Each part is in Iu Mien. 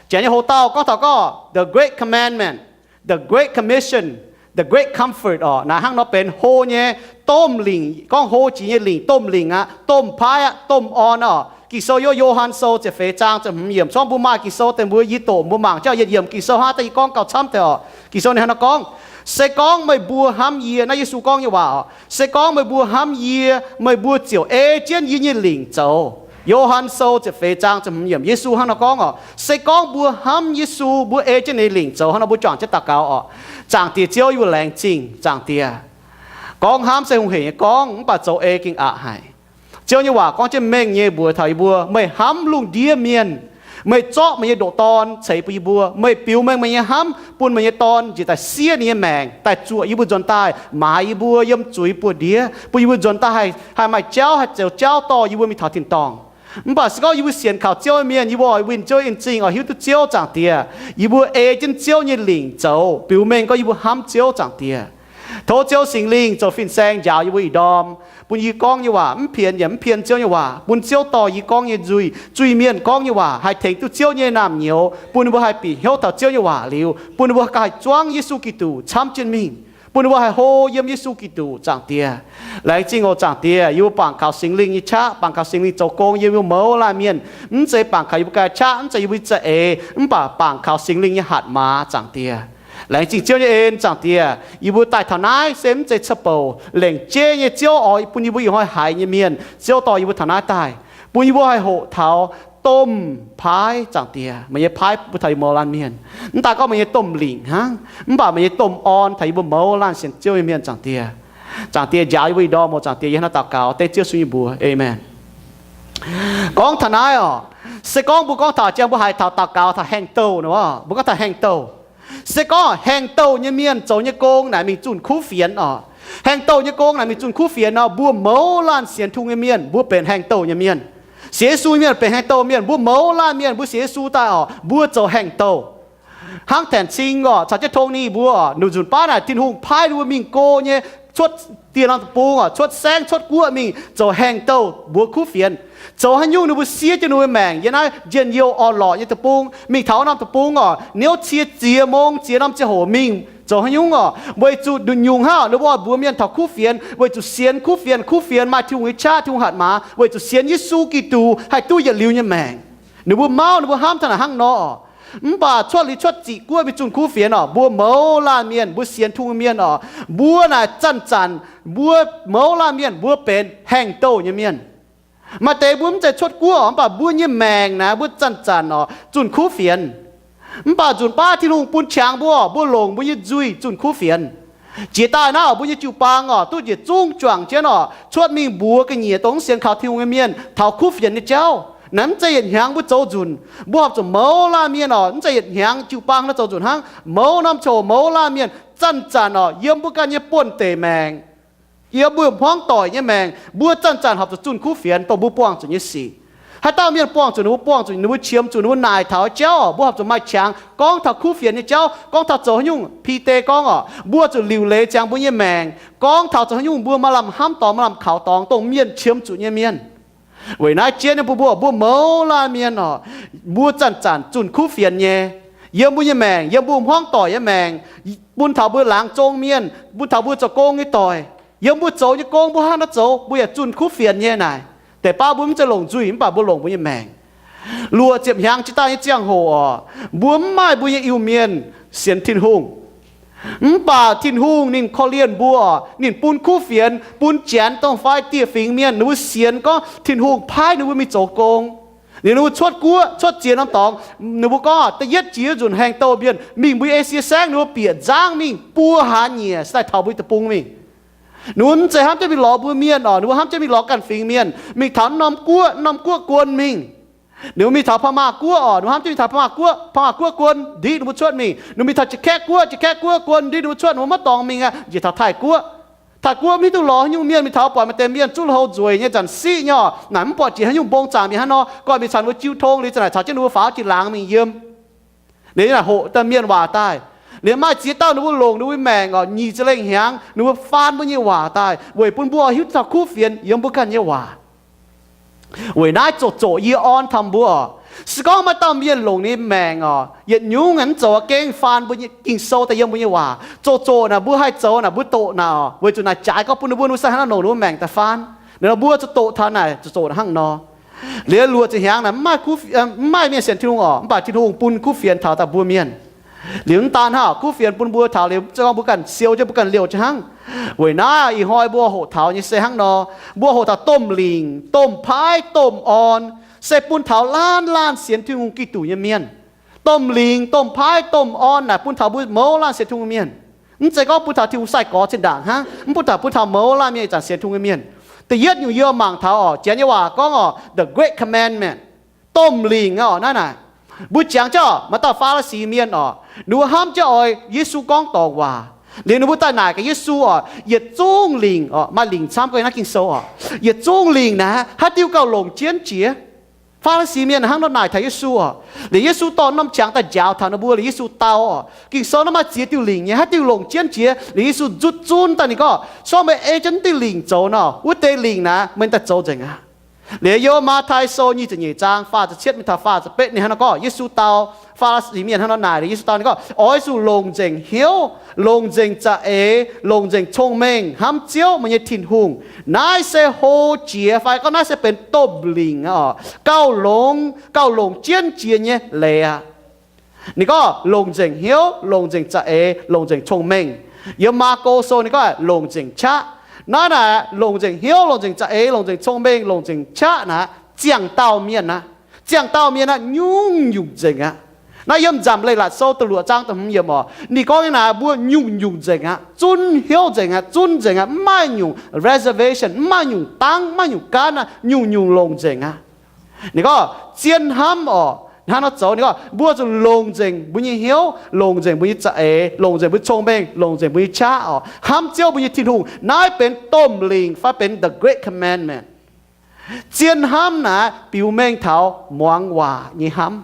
Janx nyei hoc-dauh gorngv taux gorngv the great commandment, the great commission, the great comfort orqc. Naaiv hnangv nor benx hlo nyei domh lingc, gorngv hlo jiex nyei lingc, domh lingc aqv, domh paaiv aqv, domh orn orqc. Ging-Sou yiem Yo^han Sou ziepc feix zaang ziepc hmz yiemc. Corc mbuo maaih Ging-Sou deix mbuo yie doqc mbuo mangc jauv yietc yiemc Ging-Sou hnangv daaih yie gorngv gauh camv deix orqc. Ging-Sou ninh hnangv nor gorngv, se gorngv meih mbuo hnamv yie, naaiv Yesu gorngv nyei waac orqc, se gorngv meih mbuo hnamv yie, meih mbuo ziouc ei jienv yie nyei lingc zoux. Yo^han Sou ziepc feix zaang ziepc hmz yiemc, Yesu hnangv nor gorngv orqc, se gorngv mbuo hnamv Yesu, mbuo ei jienv ninh nyei lingc zoux. Hnangv nor mbuo juangc jienv daux gaux orqc. Zaangc Diex Ziouv, yie laengz zingh Zaangc Diex. Gorngv hnamv se hungh heic nyei gorngv, mv baac zoux ei gengh aqc haic. Ziouv nyei waac gorngv jienv mengh nyei mbuox taux yie mbuo, meih hnamv lungh ndiev mienh, meih zorqv meih nyei ndoqc Dorn ceix bun yie mbuo, meih biux mengh meih nyei hnamv bun meih nyei Dorn njiec daaih siev ninh nyei maengc daaih zuoqc yie mbuo nzuonx daaih maaiz yie mbuo yiem zuiz buoz-ndiev, bun yie mbuo nzuonx daaih haih, haih maaih jauv, haih zoux jauv dorh yie mbuo mingh taux tin-dorngh. Mv baac se gorngv yie mbuo sienx kaux Ziouv nyei mienh, yie mbuo oix winh Ziouv en zingh, oix hiuv duqv Ziouv Zaangc Diex, yie mbuo ei jienv Ziouv nyei lingc zoux, biux mengh gorngv yie mbuo hnamv Ziouv Zaangc Diex. Tov Ziouv Singx Lingh zoux fin-saeng njaaux yie mbuo ih ndorm, bun yie gorngv nyei waac mv pien yaac mv pien Ziouv nyei waac, bun Ziouv dorh yie gorngv nyei nzuih, zuiz-mienh gorngv nyei waac haih tengx duqv Ziouv nyei naamh nyouz, bun ninh mbuo haih bieqc hnyouv taux Ziouv nyei waac liuz, bun ninh mbuo haih zuangv Yesu Giduc camv jienv mingh, bun ninh mbuo haih hlo yiem Yesu Giduc, Zaangc Diex. Laengz zingh oc, Zaangc Diex, yie mbuo bangc kaux Singx Lingh nyei qaqv, bangc kaux Singx Lingh zoux gong yiem yie mbuo mouz laanh mienh, mv zeiz bangc kaux yie mbuo ganh qaqv, mv zeiz yie mbuo za'eix, mv baac bangc kaux Singx Lingh nyei hatc maaz, Zaangc Diex. Laengz zingh Ziouv nyei en, Zaangc Diex. Yie mbuo daaih taux naaiv se mv zeiz ca'bouc lengc jeiv nyei, Ziouv oix bun yie mbuo ih hnoi haiz nyei mienh, Ziouv dorh yie mbuo taux naaiv daaih, bun yie mbuo haih hoqc taux domh paaiv, Zaangc Diex, meih nyei paaiv bun taux yie mouz laanh mienh. Mv daaih gorngv meih nyei domh lingc hnangv, mv baac meih nyei domh orn taux yie mbuo mouz laanh sienx Ziouv nyei mienh, Zaangc Diex. Zaangc Diex, njaaux yie mbuo ih ndorm oc, Zaangc Diex. Yie hnangv daux gaux dengv Ziouv Yesu nyei mbuox, aamen. Gorngv taux naaiv oc, se gorngv mbuo gorngv taux, jang mbuo haiz taux daux gaux taux haeng douh nor, mbuo gorngv taux haeng douh. Se gorngv haeng douh nyei mienh zoux nyei gong naaic mingh zunh kuv fienx oc. Haeng douh nyei gong naaic mingh zunh kuv fienx nor, mbuo mouz laanh sienx Tin-Hungh nyei mienh mbuo benx haeng douh nyei mienh. Sienx Yesu mienh benx haeng douh mienh. Mbuo mouz laanh mienh mbuo sienx Yesu daaih oc, mbuo zoux haeng douh. Hnangv Tanc Cing oc, caux jienv Tony mbuo oc, ninh nzunc baav naaic Tin-Hungh paaiv ninh mbuo mingh go nyei, cuotv dieh norm deic-bung oc, cuotv saengv cuotv guoqv mingh zoux haeng douh mbuox kuv fienx. Zoux haaix nyungc ninh mbuo siev jienv ninh mbuo maengc yiem naaiv njien-youh orn-lorqc nyei deic-bung, mingh taux norm deic-bung oc, niouv cie ziex mong ziex norm ziangh hoc mingh. Zoux haaix nyungc oc? Weic zuqc nyungc hnangv oc, ninh mbuo oix mbuox mienh taux kuv fienx, weic zuqc sienx kuv fienx, kuv fienx maaih Tin-Hungh nyei qaqv, Tin-Hungh hatc maaz, weic zuqc sienx Yesu Giduc haih duqv yietc liuz nyei maengc. Ninh mbuo mauv, ninh mbuo hnamv taux naaic hnangv nor oc. Mv baac cuotv liuz cuotv ziqc guoqv mingh zunh kuv fienx oc, mbuo mouz laanh mienh, mbuo sienx Tin-Hungh mienh oc, mbuo naaic zanc-zanc, mbuo mouz laanh mienh mbuo benx haeng douh nyei mienh. Maaih deix mbuo mv zeiz cuotv guoqv oc, mv baac mbuo nyei maengc naaic mbuo zanc-zanc oc zunh kuv fienx. Mv baac nzunc baav Tin-Hungh bun qangx mbuo oc, mbuo longc mbuo nyei nzuih zunh kuv fienx. Jiex daaih naaiv oc, mbuo nyei jiu-baang oc, duqv njiec zungv juangc jienv oc, cuotv mingh mbuox ga'nyiec dongh mv sienx kaux Tin-Hungh nyei mienh taux kuv fienx nyei jauv. Naaiv mv zeiz yietc hnyangx mbuo zoux nzunc. Mbuo horpc zuqc mouz laanh mienh oc, mv zeiz yietc hnyangx jiu-baang naaiv zoux nzunc hnangv. Mouz norm ziangh hoc mouz laanh mienh zanc-zanc oc, yiem mbuo ganh nyei buonv-deic maengc, yiem mbuo hmuangv doic nyei maengc, mbuo zanc-zanc horpc zuqc zunh kuv fienx dongh mbuo buangh zuqc nyei sic. Haaix dauh mienh buangh zuqc ninh mbuo, buangh zuqc ninh mbuo, qiemx zuqc ninh mbuo, naaic taux jauv oc, mbuo horpc zuqc maaih qangx gorngv taux kuv fienx nyei jauv, gorngv taux zoux haaix nyungc. Bide gorngv oc, mbuo zuqc liuc leiz ziangx mbuo nyei maengc, gorngv taux zoux haaix nyungc mbuo maaih lamh hnamv dorngx, maaih lamh kaux dorngx, dongh mienh qiemx zuqc nyei mienh. Weic naaiv jien nyei bun mbuo, mbuo mouz laanh mienh oc, mbuo zanc-zanc zunh kuv fienx nyei. Yiem mbuo nyei maengc, yiem mbuo hmuangv doic nyei maengc, bun taux mbuo laangz zong mienh, bun taux mbuo zoux gong nyei doic, yiem mbuo zoux nyei gong mbuo hnangv naaiv zoux, mbuo yaac zunh kuv fienx nyei naaic. Deix baav mbuo mv zeiz longc nzuih, mv baac mbuo longc mbuo nyei maengc. Luoqc ziepc hnyangx jiex daaih nyei ziangh hoc oc, mbuo mv maaih mbuo nyei Iu-Mienh sienx Tin-Hungh. Mv baac Tin-Hungh ninh korv-lienh mbuo oc, ninh bun kuv fienx, bun Janx dongh fai dieh fingx mienh, ninh mbuo sienx gorngv Tin-Hungh paaiv ninh mbuo mingh zoux gong. Ninh mbuo cuotv guoqv, cuotv ziex norm dorngx, ninh mbuo gorngv da'yietv jiex nzunc haeng douh mienh mingh mbuo Esie Saengv, ninh mbuo bieqc nzangv mingh buo hlaax nyieqc se daaih taux mbuo deic-bung mingh. Ninh mbuo mv zeiz hnamv jienv mingh lorz mbuo mienh oc, ninh mbuo hnamv jienv mingh lorz ganh fingx mienh, mingh taux norm guoqv, norm guoqv guon mingh. Ninh mbuo mingh taux พม่า guoqv oc, ninh mbuo hnamv jienv mingh taux พม่า guoqv, พม่า guoqv guon ndiev ninh mbuo cuotv mingh. Ninh mbuo mingh taux Jaakaeqv guoqv, Jaakaeqv guoqv guon ndiev ninh mbuo cuotv, ninh mbuo maiv dorngx mingh aqv, njiec taux Taiv guoqv. Taiv guoqv mv hiuv duqv lorz haaix nyungc mienh, mingh taux buatc maaih deix mienh zuqv lui-houx nzueic nyei, zanc siqv nyei oc, naaic mv buatc jiex haaix nyungc mbong zaangc mienh hnangv nor, gorngv mingh caux ninh mbuo jiu tong liuz, za'naaic caux jienv ninh mbuo faaux jiex laangz mingh yiem. Ninh naaic hoqc daaih mienh waac daaih. Ninh maaih ziex dauh ninh mbuo longc ninh mbuo maengc oc, nyic ziepc lengh hnyangx ninh mbuo faan mbuo nyei waac daaih weic bun mbuo hiuv duqv taux kuv fienx yiem mbuo ganh nyei waac. Weic naaiv zoqc zoqc yie orn taux mbuo oc. Se gorngv maaih dauh mienh longc ninh maengc oc, yietc nyungc aeqv, mv zoux gengh faan mbuo nyei Ging-Sou daaih yiem mbuo nyei waac, zoqc zoqc naaic mbuo haih zoux naaic mbuo doqc naaic oc, weic zuqc naaic jaaix gorngv bun ninh mbuo, mbuo se hnangv naaiv longc ninh mbuo maengc daaih faan. Ninh mbuo zuqc doqc taux naaic zoqc zoqc hnangv nor. Liuz luoqc ziepc hnyangx naaic mv maaih kuv, mv maaih mienh sienx Tin-Hungh oc, mv baac Tin-Hungh bun kuv fienx taux daaih mbuo mienh. Liuz mv daan hnangv, kuv fienx bun mbuo taux liuz, se gorngv mbuo ganh siou jienv, mbuo ganh liouh jienv hnangv. Weic naaiv ih hnoi mbuo hoqc taux nyei se hnangv nor, mbuo hoqc taux domh lingc, domh paaiv, domh orn, se bun taux laanh laanh sienx Tin-Hungh Giduc nyei mienh. Domh lingc, domh paaiv, domh orn naaic bun taux mbuo mouz laanh sienx Tin-Hungh mienh. Mv zeiz gorngv bun taux Tin-Hungh sai-gorx zinh ndaangc hnangv, mv bun taux, bun taux mouz laanh mienh ih zanc sienx Tin-Hungh nyei mienh. Da'yietv nyungc yie mangc taux oc, Janx nyei waac gorngv oc, the great commandment, domh lingc oc. Naaiv naaic mbuo jangx jienv oc, maaih dauh Faa^li^si mienh oc, ninh mbuo hnamv jienv oix Yesu gorngv dorngc waac. Liuz ninh mbuo daaih naaic gaax Yesu oc, yietc zungv lingc oc, maaih lingc camv guei naaiv Ging-Sou oc, yietc zungv lingc naaic haaix diuh gauh longc jienv jiex? Faa^li^si mienh hnangv nor naaic taux Yesu oc. Liuz Yesu dorh norm qangx daaih njaaux taux ninh mbuo. Liuz Yesu dau oc, Ging-Sou naaiv maaih ziex diuh lingc nyei, haaix diuh longc jienv jiex? Liuz Yesu nzutv zunv daaih ninh gorngv, se gorngv meih ei jienv diuh lingc zoux nor, wuov deix lingc naaic meih daaih zoux nzengc aqv. Liuz Yo^haa^n Matv^taai Sou nyic ziepc nyeic zaang faah ziepc cietv mingh taux faah ziepc betv ninh hnangv nor gorngv, Yesu dau, Faa^li^si mienh hnangv nor naaic, Yesu dau ninh gorngv, oix zuqc longc nzengc hnyouv, longc nzengc za'eix, longc nzengc cong-mengh hnamv Ziouv, meih nyei Tin-Hungh. Naaiv se hlo jiex fai gorngv naaiv se benx domh lingc aqv oc, gauh longx, gauh longc jienv jiex nyei leiz aqv. Ninh gorngv longc nzengc hnyouv, longc nzengc za'eix, longc nzengc cong-mengh. Yiem Maako Sou ninh gorngv longc nzengc qaqv. Naaiv naaic longc nzengc hnyouv, longc nzengc za'eix, longc nzengc cong-mengh, longc nzengc qaqv naaic ziangh dauh mienh aqv. Ziangh dauh mienh aqv, nyungc-nyungc nzengc aqv. Naaiv yiem Nzamc Leiz-Latc Sou da'luoqc zaang da'hmz yiemc oc, ninh gorngv nyei naaic mbuo nyungc-nyungc nzengc aqv, zunv hnyouv nzengc aqv, zunv nzengc aqv, mv maaih nyungc reservation, mv maaih nyungc dangv, mv maaih nyungc gaanv aqv, nyungc-nyungc longc nzengc aqv. Ninh gorngv zien hnamv oc, hnangv nor zoux. Ninh gorngv mbuo zuqc longc nzengc mbuo nyei hnyouv, longc nzengc mbuo nyei za'eix, longc nzengc mbuo nyei cong-mengh, longc nzengc mbuo nyei qaqv oc, hnamv Ziouv mbuo nyei Tin-Hungh. Naaiv benx domh lingc fai benx the great commandment. Zien hnamv naaic biux mengh taux muangx waac nyei hnamv.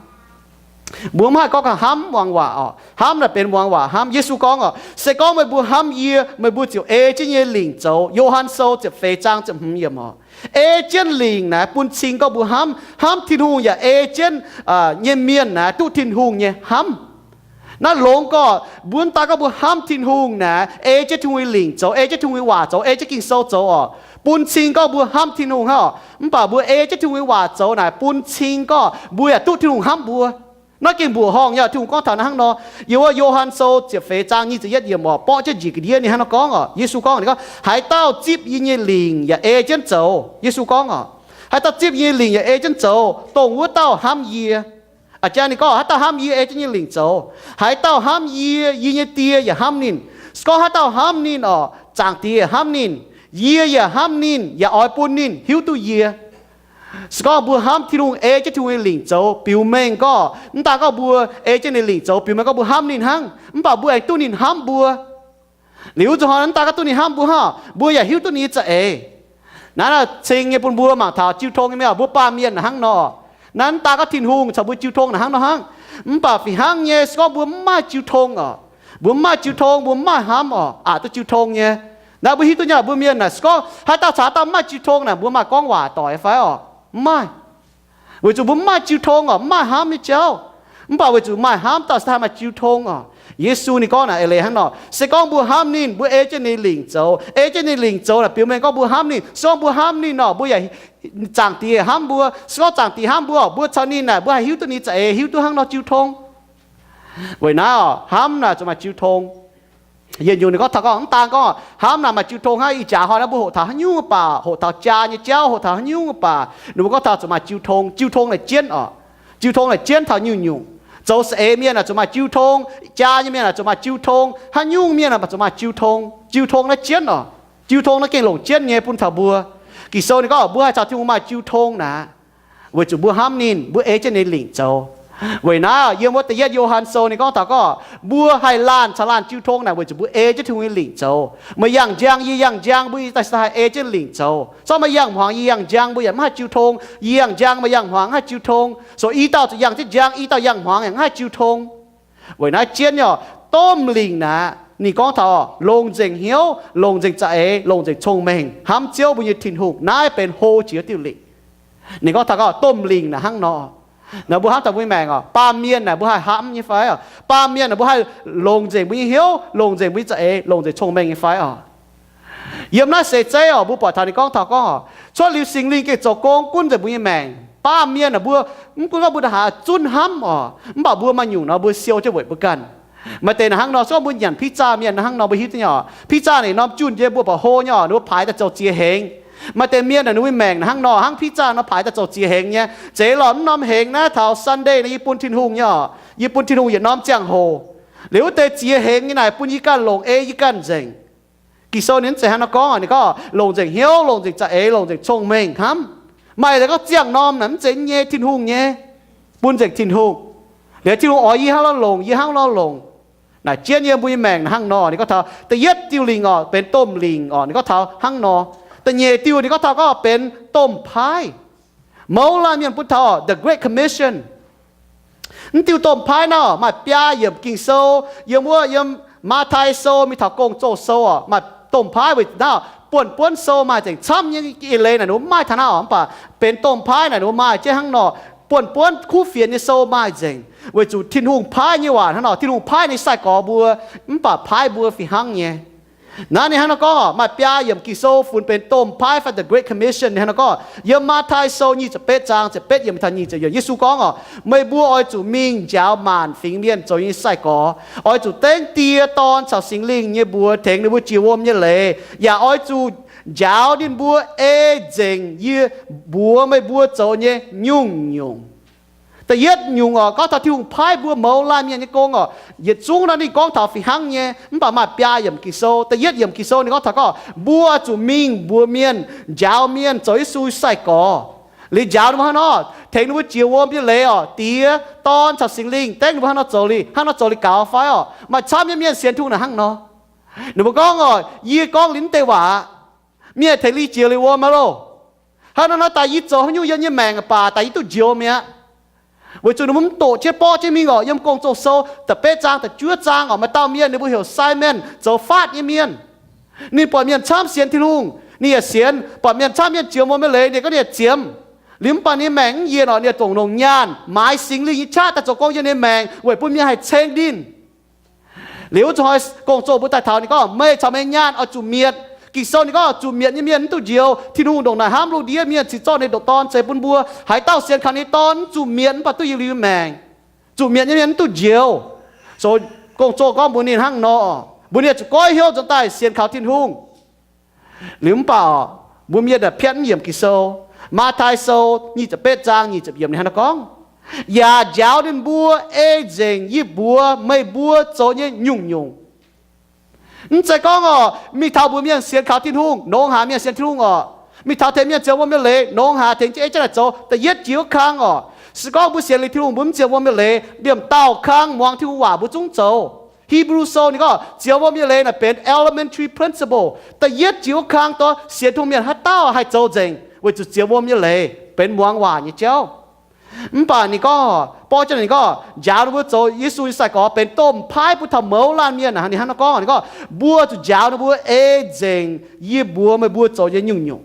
Mbuo mv haih gorngv ka'hnamv muangx waac oc. Hnamv naaic benx muangx waac hnamv. Yesu gorngv oc, se gorngv meih mbuo hnamv yie, meih mbuo ziouc ei jienv yie nyei lingc zoux. Yo^han Sou ziepc feix zaang ziepc hmz yiemc oc. Ei jienv lingc naaic bun cing gorngv mbuo hnamv, hnamv Tin-Hungh yaac ei jienv nyei mienh naaic duqv Tin-Hungh nyei hnamv. Naaiv longx gorqv mbuo mv daan gorngv mbuo hnamv Tin-Hungh naaic ei jienv Tin-Hungh nyei lingc zoux, ei jienv Tin-Hungh nyei waac zoux, ei jienv Ging-Sou zoux oc, bun cing gorngv mbuo hnamv Tin-Hungh hnangv oc. Mv baac mbuo ei jienv Tin-Hungh nyei waac zoux naaic bun cing gorngv mbuo yaac duqv Tin-Hungh hnamv mbuo. Naaiv gengh mbuoqc horngh nyei. Tin-Hungh gorngv taux naaiv hnangv nor, yiem wuov Yo^han Sou ziepc feix zaang nyic ziepc yietv yiemc oc, borqv jienv njiec ga'ndiev ninh hnangv nor gorngv oc. Yesu gorngv, ninh gorngv, haaix dauh zipv yie nyei lingc yaac ei jienv zoux. Yesu gorngv oc, haaix dauh zipv yie nyei lingc yaac ei jienv zoux, dongh wuov dauh hnamv yie. A'jang ninh gorngv, haaix dauh hnamv yie ei jienv nyei lingc zoux. Haaix dauh hnamv yie, yie nyei Die yaac hnamv ninh. Se gorngv haaix dauh hnamv ninh oc, Zaangc Diex yaac hnamv ninh. Yie yaac hnamv ninh yaac oix bun ninh hiuv duqv yie. Se gorngv mbuo hnamv Tin-Hungh, ei jienv Tin-Hungh nyei lingc zoux biux mengh gorngv, mv daan gorngv mbuo ei jienv ninh lingc zoux biux mengh gorngv mbuo hnamv ninh hnangv, mv baac mbuo aengx duqv ninh hnamv mbuo. Liuz wuov zanc hnoi mv daan gorngv duqv ninh hnamv mbuo hnangv, mbuo yaac hiuv duqv ninh nyei za'eix. Naaiv cing nyei bun mbuo mangc taux jiu tong nyei mienh, mbuo baamh mienh hnangv nor. Naaiv mv daan gorngv Tin-Hungh caux mbuo jiu tong naaic hnangv nor hnangv. Mv baac fih hnangv nyei, se gorngv mbuo mv maaih jiu tong oc, mbuo mv maaih jiu tong, mbuo mv maaih hnamv oc, aqc duqv jiu tong nyei. Naaiv mbuo hiuv duqv nyei, mbuo mienh naaic se gorngv haaix dauh caux haaix dauh mv maaih jiu tong naaic, mbuo maaih gorngv waac doic fai oc? Mv maaih. Weic zuqc mbuo mv maaih jiu tong oc, mv maaih hnamv nyei jauv. Mv baac weic zuqc maaih hnamv, dauh se haih maaih jiu tong oc. Yesu ninh gorngv naaic eix leiz hnangv nor, se gorngv mbuo hnamv ninh, mbuo ei jienv ninh lingc zoux. Ei jienv ninh lingc zoux naaic biux mengh gorngv mbuo hnamv ninh. Se gorngv mbuo hnamv ninh oc, mbuo yaac, Zaangc Diex hnamv mbuo. Se gorngv Zaangc Diex hnamv mbuo oc, mbuo caux ninh naaic mbuo haih hiuv duqv ninh za'eix, hiuv duqv hnangv nor jiu tong. Weic naaiv oc, hnamv naaic zuqc maaih jiu tong. Yietc nyungc ninh gorngv taux gorngv mv daan gorngv hnamv naaic maaih jiu tong hnangv. Ih jaax hnoi naaiv mbuo hoqc taux haaix nyungc baac, hoqc taux jaa nyei jauv, hoqc taux haaix nyungc baac, ninh mbuo gorngv taux zuqc maaih jiu tong. Jiu tong naaic jienv oc. Jiu tong naaic jienv taux nyungc-nyungc. Zoux za'eix mienh naaic zuqc maaih jiu tong. Jaa nyei mienh naaic zuqc maaih jiu tong. Haaix nyungc mienh naaic zuqc maaih jiu tong. Jiu tong naaiv jienv oc. Jiu tong naaiv gengh longc jienv nyei bun taux mbuo. Ging-Sou ninh gorngv mbuo haih caux Tin-Hungh maaih jiu tong naaic, weic zuqc mbuo hnamv ninh, mbuo ei jienv ninh lingc zoux. Weic naaiv yiem wuov da'yietv Yo^han Sou ninh gorngv taux gorngv mbuo haih laanh caux laanh jiu tong naaic weic zuqc mbuo ei jienv Tin-Hungh nyei lingc zoux. Meih yangh njang, yie yangh njang, mbuo daaih se haih ei jienv lingc zoux. Se gorngv meih yangh hmuangx, yie yangh njang, mbuo yaac mv haih jiu tong. Yie yangh njang, meih yangh hmuangx, mv haih jiu tong. So i dauh zuqc yangh jienv njang, i dauh yangh hmuangx yaac mv haih jiu tong. Weic naaiv jienv nyei oc, domh lingc naaic ninh gorngv taux longc nzengc hnyouv, longc nzengc za'eix, longc nzengc cong-mengh hnamv Ziouv mbuo nyei Tin-Hungh. Naaiv benx hlo jiex diuh lingc. Ninh gorngv taux gorngv domh lingc naaic hnangv nor. Naaic mbuo hnamv taux mbuo nyei maengc oc, baamh mienh naaic mbuo haih hnamv nyei fai oc? Baamh mienh naaic mbuo haih longc nzengc mbuo nyei hnyouv, longc nzengc mbuo nyei za'eix, longc nzengc cong-mengh nyei fai oc? Yiem naaiv seix zeiv oc, mbuo buatc taux ninh gorngv taux gorngv oc, cuotv liuz Singx Lingh gengh zoux gong gunv nzengc mbuo nyei maengc. Baamh mienh naaic mbuo mv gunv gorngv mbuo ndongc haaix zunv hnamv oc, mv baac mbuo maaih nyungc nor mbuo siou jienv weic mbuo ganh. Maaih deix naaic hnangv nor, se gorngv mbuo nyanc pizza mienh naaic hnangv nor mbuo hiuv duqv nyei oc. Pizza naaic norm junh jiex mbuo ba'ho nyei oc, ninh mbuo paaix daaih zoux ziex hengx. Maaih deix mienh naaic ninh mbuo nyei maengc naaic hnangv nor, hnangv pizza nor paaix daaih zoux ziex hengx nyei. Zeiz lorqc, mv norm hengx naaiv taux Sunday naaic yie bun Tin-Hungh nyei oc, yie bun Tin-Hungh yietc norm ziangh hoc. Liuz wuov deix ziex hengx nyei naaic bun yie ganh longc, ei yie ganh nzengc. Ging-Sou ninh mv zeiz hnangv nor gorngv. Ninh gorngv longc nzengc hnyouv, longc nzengc za'eix, longc nzengc cong-mengh hnamv. Maaih deix gorngv ziangh norm naaic mv zeiz nyei, Tin-Hungh nyei, bun nzengc Tin-Hungh. Liuz Tin-Hungh oix yie hnangv nor longc, yie hnangv nor longc. Naaic jienv yiem mbuo nyei maengc naaic hnangv nor. Ninh gorngv taux da'yietv diuh lingc oc, benx domh lingc oc, ninh gorngv taux hnangv nor. Da'nyeic diuh ninh gorngv taux gorngv benx domh paaiv. Mouz laanh mienh bun taux the Great Commission. Mv diuh domh paaiv naaiv maaih biaa yiemc Ging-Sou, yiem wuov, yiem Matv^tai Sou mingh taux Gong-Zoh Sou oc, maaih domh paaiv weic naaiv buonv-buonv sou maaih nzengc. Camv nyei eix leiz naaic ninh mbuo mv maaih taux naaiv oc, mv baac benx domh paaiv naaic ninh mbuo maaih jienv hnangv nor. Buonv-buonv kuv fienx nyei sou maaih nzengc, weic zuqc Tin-Hungh paaiv nyei waac hnangv nor. Tin-Hungh paaiv ninh sai-gorx mbuo, mv baac paaiv mbuo fih hnangv nyei. Naaiv ninh hnangv nor gorngv oc, maaih biaa yiemc Ging-Sou funx benx domh paaiv fai the Great Commission. Ninh hnangv nor gorngv yiem Matv^tai Sou nyic ziepc betv zaang ziepc betv yiemc taux nyic ziepc yiemc, Yesu gorngv oc, meih mbuo oix zuqc mingh njaaux maanc fingx mienh zoux nyei sai-gorx. Oix zuqc dengv Die, Dorn caux Singx Lingh nyei mbuox tengx ninh mbuo jiex wuom nyei leiz, yaac oix zuqc njaaux ninh mbuo ei nzengc yie mbuox meih mbuo zoux nyei nyungc-nyungc. Da'yietv nyungc oc, gorngv taux Tin-Hungh paaiv mbuo mouz laanh mienh nyei gong oc. Yietc zungv naaiv ninh gorngv taux fih hnangv nyei, mv baac maaih biaa yiemc Ging-Sou. Da'yietv yiemc Ging-Sou ninh gorngv taux gorngv mbuo zuqc mingh mbuox mienh, njaaux mienh zoux Yesu sai-gorx. Liuz njaaux ninh mbuo hnangv nor, tengx ninh mbuo jiex wuom nyei leiz oc, Die, Dorn caux Singx Lingh dengv ninh mbuo hnangv nor zoux liuz, hnangv nor zoux liuz gaux fai oc. Maaih camv nyei mienh sienx Tin-Hungh naaic hnangv nor. Ninh mbuo gorngv oc, yie gorngv liuz mv deix waac, mienh tengx liuz jiex liuz wuom aqv loh. Hnangv nor nor daaih yie zoux haaix nyungc yiem nyei maengc baac daaih yie duqv njoux mi'aqv. Weic zuqc ninh mbuo mv doqc jienv borqv jienv mingh oc. Yiem Gong-Zoh Sou da'betv zaang da'juov zaang oc, maaih dauh mienh ninh mbuo heuc Simon, zoux faatv nyei mienh. Ninh buatc mienh camv sienx Tin-Hungh, ninh yaac sienx. Buatc mienh camv mienh jiex wuom nyei leiz, ninh gorngv ninh yaac ziemx. Liuz mv baac ninh nyei maengc mv yienc oc, ninh yaac dongc longc nyaanh maaiz Singx Lingh nyei qaqv daaih zoux gong yiem ninh nyei maengc weic bun mienh haih ceng ninh. Liuz wuov zuqc hnoi gong-zoh mbuo daaih taux ninh gorngv, meih caux meih nyaanh oix zuqc mietc. Ging-Sou ninh gorngv zuqc mietc nyei mienh mv duqv njoux. Tin-Hungh ndongc naaic hnamv lungh ndiev mienh cingx zorqv ninh ndoqc Dorn ceix bun mbuo. Haaix dauh sienx kaux ninh nyei Dorn mv zuqc mietc mv baac duqv yietc liuz maengc. Zuqc mietc nyei mienh mv duqv njoux. So gong-zoh gorngv mbuox ninh hnangv nor, mbuox ninh zuqc goiv hnyouv nzuonx daaih sienx kaux Tin-Hungh. Liuz mv baac mbuo mienh aah, piatv mv yiemc Ging-Sou. Matv^tai Sou nyic ziepc betv zaang nyic ziepc yiemc ninh hnangv naaiv gorngv, yaac njaaux ninh mbuo ei nzengc yie mbuox meih mbuo zoux nyei nyungc-nyungc. Mv zeiz gorngv oc, mingh taux mbuox mienh sienx kaux Tin-Hungh, nongx haaix mienh sienx Tin-Hungh oc. Mingh taux tengx mienh jiex wuom nyei leiz, nongx haaix tengx jienv ei jienv daaih zoux. Da'yietv jiex wuov kang oc, se gorngv mbuo sienx liuz Tin-Hungh mbuo mv jiex wuom nyei leiz, liemh dauh kang muangx Tin-Hungh waac mbuo zungv zoux. Hipv^lu Sou ninh gorngv jiex wuom nyei leiz naaic benx elementary principle. Da'yietv jiex wuov kang dorh sienx Tin-Hungh mienh haaix dauh haih zoux nzengc weic zuqc jiex wuom nyei leiz benx muangx waac nyei jauv. Mv baac ninh gorngv, borqv jienv ninh gorngv, njaaux ninh mbuo zoux Yesu nyei sai-gorx benx domh paaiv bun taux mouz laanh mienh. Ninh hnangv nor gorngv, ninh gorngv, mbuo zuqc njaaux ninh mbuo ei nzengc yie mbuox meih mbuo zoux nyei nyungc-nyungc.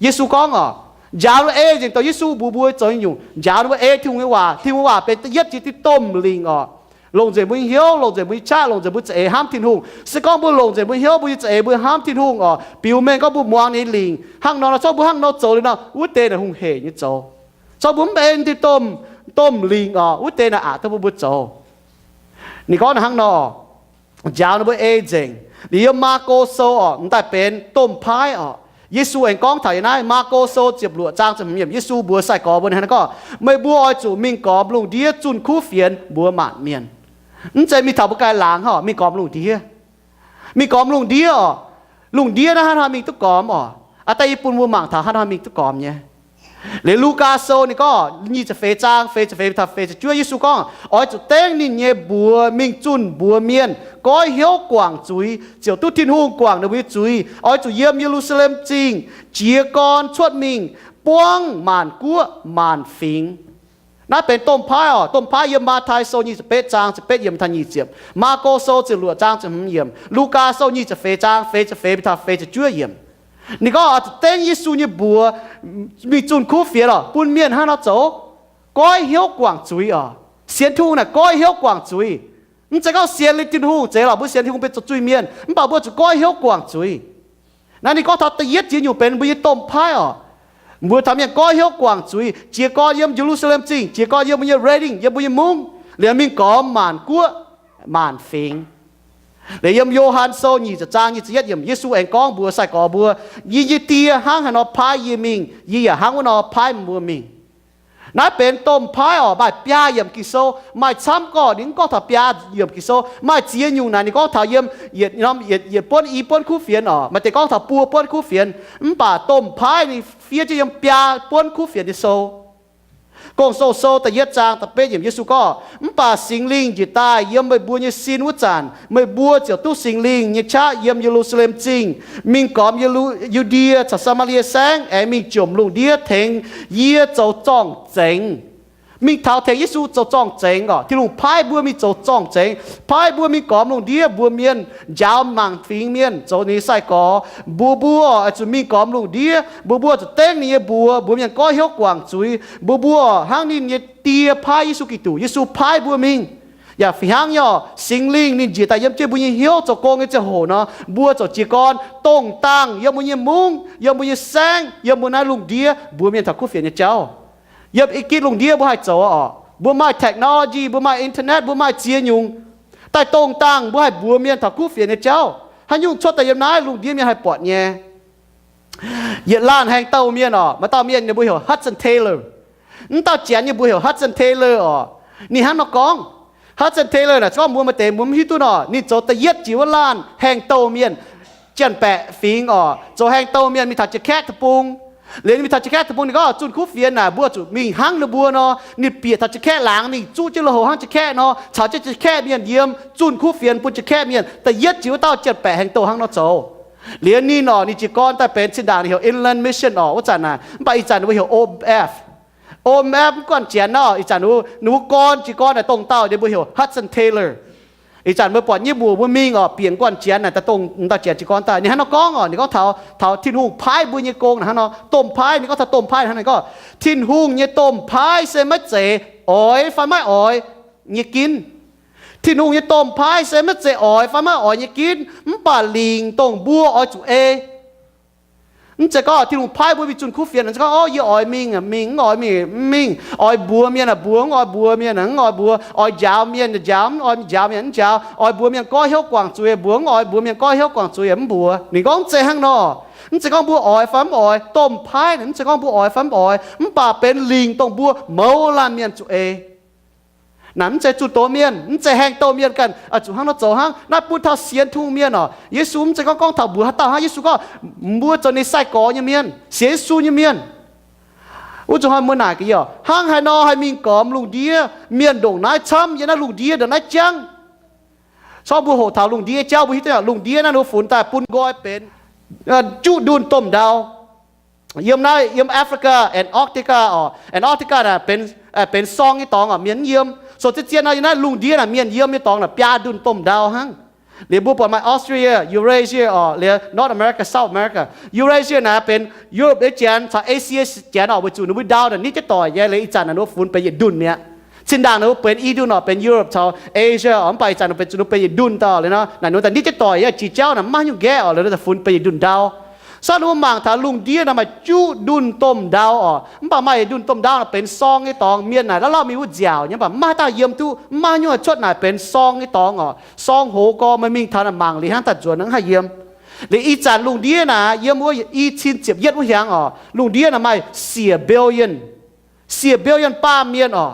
Yesu gorngv oc, njaaux ninh mbuo ei nzengc dongh Yesu mbuox mbuo zoux nyei nyungc. Njaaux ninh mbuo ei Tin-Hungh nyei waac. Tin-Hungh nyei waac benx da'yietv jiex diuh domh lingc oc. Longc nzengc mbuo nyei hnyouv, longc nzengc mbuo nyei qaqv, longc nzengc mbuo za'eix hnamv Tin-Hungh. Se gorngv mbuo longc nzengc mbuo hnyouv, mbuo nyei za'eix mbuo hnamv Tin-Hungh oc, biux mengh gorngv mbuo muangx ninh nyei lingc hnangv nor, nor corc mbuo hnangv nor zoux liuz nor, wuov deix naaic hungh hec nyei zoux. Corc mbuo mv ei diuh domh, domh lingc oc, wuov deix naaic aqc duqv bun mbuo zoux. Ninh gorngv naaic hnangv nor, njaaux ninh mbuo ei nzengc. Liuz yiem Maako Sou oc, m'daaih benx domh paaiv oc. Yesu aengx gorngv taux yiem naaiv Maako Sou ziepc luoqc zaang ziepc hmz yiemc, Yesu mbuox sai-gorx mbuo hnangv naaiv gorngv, meih mbuo oix zuqc mingh gormx lungh ndiev zunh kuv fienx mbuox maanc mienh. Mv zeiz mingh taux mbuo ganh laangz hov, mingh gormx lungh ndiev. Mingh gormx lungh ndiev oc. Lungh ndiev naaiv haaix hnoi mingh duqv gormx oc? Aa, daaih yie bun mbuo mangc taux haaix hnoi mingh duqv gormx nyei. Liuz Lugaa Sou ninh gorngv nyic ziepc feix zaang feix ziepc feix taux feix ziepc juov, Yesu gorngv, oix zuqc dengv ninh nyei mbuox mingh zunh mbuox mienh, goiv hnyouv guangc zuiz, ziouc duqv Tin-Hungh guangc ninh mbuo nyei zuiz. Oix zuqc yiem Ye^lu^saa^lem Zingh jiez gorn cuotv mingh buangv maanc guoqv maanc fingx. Naaiv benx domh paaiv oc. Domh paaiv yiem Matv^tai Sou nyic ziepc betv zaang ziepc betv yiemc taux nyic ziepc, Maako Sou ziepc luoqc zaang ziepc hmz yiemc, Lugaa Sou nyic ziepc feix zaang feix ziepc feix taux feix ziepc juov yiemc. Ninh gorngv oix zuqc dengv Yesu nyei mbuox mingh zunh kuv fienx oc, bun mienh hnangv nor zoux. goiv hnyouv guangc zuiz oc. Sienx Tin-Hungh naaic goiv hnyouv guangc zuiz. Mv zeiz gorngv sienx liuz Tin-Hungh zeiz lorqc, mbuo sienx Tin-Hungh benx zoux zuiz mienh, mv baac mbuo zuqc goiv hnyouv guangc zuiz. Naaiv ninh gorngv taux da'yietv jiex nyungc benx mbuo nyei domh paaiv oc. Mbuo taux mienh goiv hnyouv guangc zuiz, jiez gorn yiem Ye^lu^saa^lem Zingh, jiez gorn yiem mbuo nyei Reading, yiem mbuo nyei mungv, liemh mingh gormx maanc guoqv maanc fingx. Liemh yiem Yo^han Sou nyic ziepc zaang nyic ziepc yietv yiemc, Yesu aengx gorngv mbuox sai-gorx mbuo, Yie nyei Die hnangv haaix nor paaiv yie mingh, yie yaac hnangv wuov nor paaiv mbuo mingh. Naaiv benx domh paaiv oc, maaih biaa yiemc Ging-Sou, maaih camv gorqv ninh mv gorngv taux biaa yiemc Ging-Sou. Maaih ziex nyungc naaic ninh gorngv taux yiem yietc norm, yietc, yietc buonv i buonv kuv fienx oc. Maaih deix gorngv taux buo buonv kuv fienx, mv baac domh paaiv ninh fiev jienv yiem biaa buonv kuv fienx nyei sou. Gong-Zoh Sou da'yietv zaang da'betv yiemc, Yesu gorngv, Mv baac Singx Lingh njiec daaih yiem meih mbuo nyei sin wuov zanc, meih mbuo ziouc duqv Singx Lingh nyei qaqv yiem Ye^lu^saa^lem Zingh, mingh gormx Ye^lu, Yu^ndie caux Saa^maa^lie Saengv, aengx mingh jomc lungh ndiev tengx yie zoux zorng-zengx. Mingh taux tengx Yesu zoux zorng-zengx oc. Tin-Hungh paaiv mbuo mingh zoux zorng-zengx, paaiv mbuo mingh gormx lungh ndiev mbuox mienh, njaaux mangc fingx mienh zoux ninh nyei sai-gorx. Mbuox mbuo oix zuqc mingh gormx lungh ndiev, mbuox mbuo zuqc dengv ninh nyei mbuox, mbuox mienh goiv hnyouv guangc zuiz. Mbuox mbuo hnangv ninh nyei Die paaiv Yesu Giduc, Yesu paaiv mbuo mingh. Yaac fih hnangv nyei oc, Singx Lingh ninh njiec daaih yiem jienv mbuo nyei hnyouv zoux gong nyei ziangh hoc nor, mbuo ziouc jiez gorn dongh dangh yiem mbuo nyei mungv, yiem mbuo nyei saengv, yiem mbuo naaiv lungh ndiev mbuox mienh taux kuv fienx nyei jauv. Yiem i gitv lungh ndiev mbuo haih zoux oc. Mbuo maaih technology, mbuo maaih internet, mbuo maaih ziex nyungc. Daaih dongh dangh mbuo haih mbuox mienh taux kuv fienx nyei jauv. Haaix nyungc cuotv daaih yiem naaiv lungh ndiev mienh haih buatc nyei. Yietc laanh haengh douh mienh oc, maaih dauh mienh ninh mbuo heuc Hudson Taylor. Mv dauh janx ninh mbuo heuc Hudson Taylor oc. Ninh hnangv nor gorngv, Hudson Taylor naaic gorngv mbuo maaih deix mbuo mv hiuv duqv nor, ninh zoux da'yietv jiex wuov laanh haengh douh mienh, janx-baeqc fingx oc, zoux haengh douh mienh mingh taux Ja'kaeqv Deic-Bung. Liuz ninh mingh taux Ja'kaeqv Deic-Bung ninh gorngv zunh kuv fienx naaic mbuo zuqc mingh hnangv ninh mbuo nor, ninh bieqc taux Ja'kaeqv laangz mingh zuqv jienv lui-houx hnangv Ja'kaeqv nor, caux jienv Ja'kaeqv mienh yiem, zunh kuv fienx bun Ja'kaeqv mienh. Da'yietv jiex wuov dauh janx-baeqc haengh douh hnangv nor zoux. Liuz ninh oc, ninh jiez gorn daaih benx zinh ndaangc ninh heuc Inland Mission oc, wuov zanc naaic, mv baac ih zanc ninh mbuo heuc O M F. O M F mv guanh janx nor, ih zanc ninh mbuo gorn jiez gorn naaic dongh dauh ninh mbuo heuc Hudson Taylor. Ih zanc mbuo buatc nyei mbuox mbuo mingh oc, bieqc guanh janx naaic daaih dongh dauh janx jiez gorn daaih. Ninh hnangv nor gorngv oc, ninh gorngv taux, taux Tin-Hungh paaiv mbuo nyei gong naaic hnangv nor, domh paaiv, ninh gorngv taux domh paaiv hnangv nor, ninh gorngv, Tin-Hungh nyei domh paaiv se maiv zeiz oix fai maiv oix nyei ginv. Tin-Hungh nyei domh paaiv se maiv zeiz oix fai maiv oix nyei ginv, mv baac lingc dongh mbuo oix zuqc ei. Mv zeiz gorngv Tin-Hungh paaiv mbuo mingh zunh kuv fienx, mv zeiz gorngv, Orv, yie oix mingh, mingh, mv oix mingh, mv mingh. Oix mbuox mienh, mbuox, mv oix mbuox mienh, mv oix mbuox. Oix njaaux mienh, njaaux, mv oix njaaux mienh, mv njaaux. Oix mbuox mienh goiv hnyouv guangc zuiz, mbuox, mv oix mbuox mienh goiv hnyouv guangc zuiz, mv mbuox. Ninh gorngv mv zeiz hnangv nor. Mv zeiz gorngv mbuo oix fai mv oix, domh paaiv naaic mv zeiz gorngv mbuo oix fai mv oix, mv baac benx lingc dongh mbuo mouz laanh mienh zuqc ei. Naaic mv zeiz zunh doz mienh, mv zeiz haengh douh mienh ganh zuqc hnangv nor zoux hnangv. Naaiv bun taux sienx Tin-Hungh mienh oc. Yesu mv zeiz gorngv gorngv taux mbuox haaix dauh hnangv. Yesu gorngv mbuo zoux ninh sai-gorx nyei mienh, sienx Yesu nyei mienh. Wuov zuqc hnoi mbuo naaic gaax yie oc, hnangv haaix nor haih mingh gormx lungh ndiev, mienh ndongc naaiv camv yiem naaiv lungh ndiev ndongc naaiv jangv. Corc mbuo hoqc taux lungh ndiev jauv mbuo hiuv duqv lungh ndiev naaiv ninh funx daaih bun nqoi benx juqv ndunh domh ndau. Yiem naaiv, yiem Africa, Antarctica oc. Antarctica naaic benx, benx sorng nyei dorngx oc, mienh mv yiem. So zien-zien nor yiem naaiv lungh ndiev naaic mienh yiem nyei dorngx naaic biaa ndunh domh ndau hnangv. Liuz mbuo buatc maaih Australia, Eurasia oc, liuz North America, South America. Eurasia naaic benx Europe nyei janx caux Asia janx oc, weic zuqc ninh mbuo ndau naaic nitv jienv doic nyei. Liuz ih zanc naaic ninh mbuo funx benx yietc ndunh mi'aqv. Zinh ndaangc ninh mbuo benx i ndunh oc, benx Europe caux Asia oc, mv baac ih zanc ninh mbuo benx, zuqc ninh mbuo benx yietc ndunh daaih liuz nor, naaic ninh mbuo daaih nitv jienv doic nyei, jiex jauv naaic mv maaih haaix nyungc nqaeqv oc, liuz daaih funx benx yietc ndunh ndau. So ninh mbuo mangc taux lungh ndiev naaic maaih juqv ndunh domh ndau oc, mv baac maaih yietc ndunh domh ndau naaic benx sorng nyei dorngx. Mienh naaic lauh lauh mingh wuov nziaauc nyei, mv baac mv maaih haaix dauh yiem duqv, mv maaih haaix nyungc cuotv naaic benx sorng nyei dorngx oc. Sorng hoz gorx meih mingh taux naaic mangc liuz hnangv daaih nzuonx hnangv haih yiem. Liuz ih zanc lungh ndiev naaic yiem wuov i cin ziepc yietv wuov hnyangx oc, lungh ndiev naaic maaih siec billion, siec billion baamh mienh oc.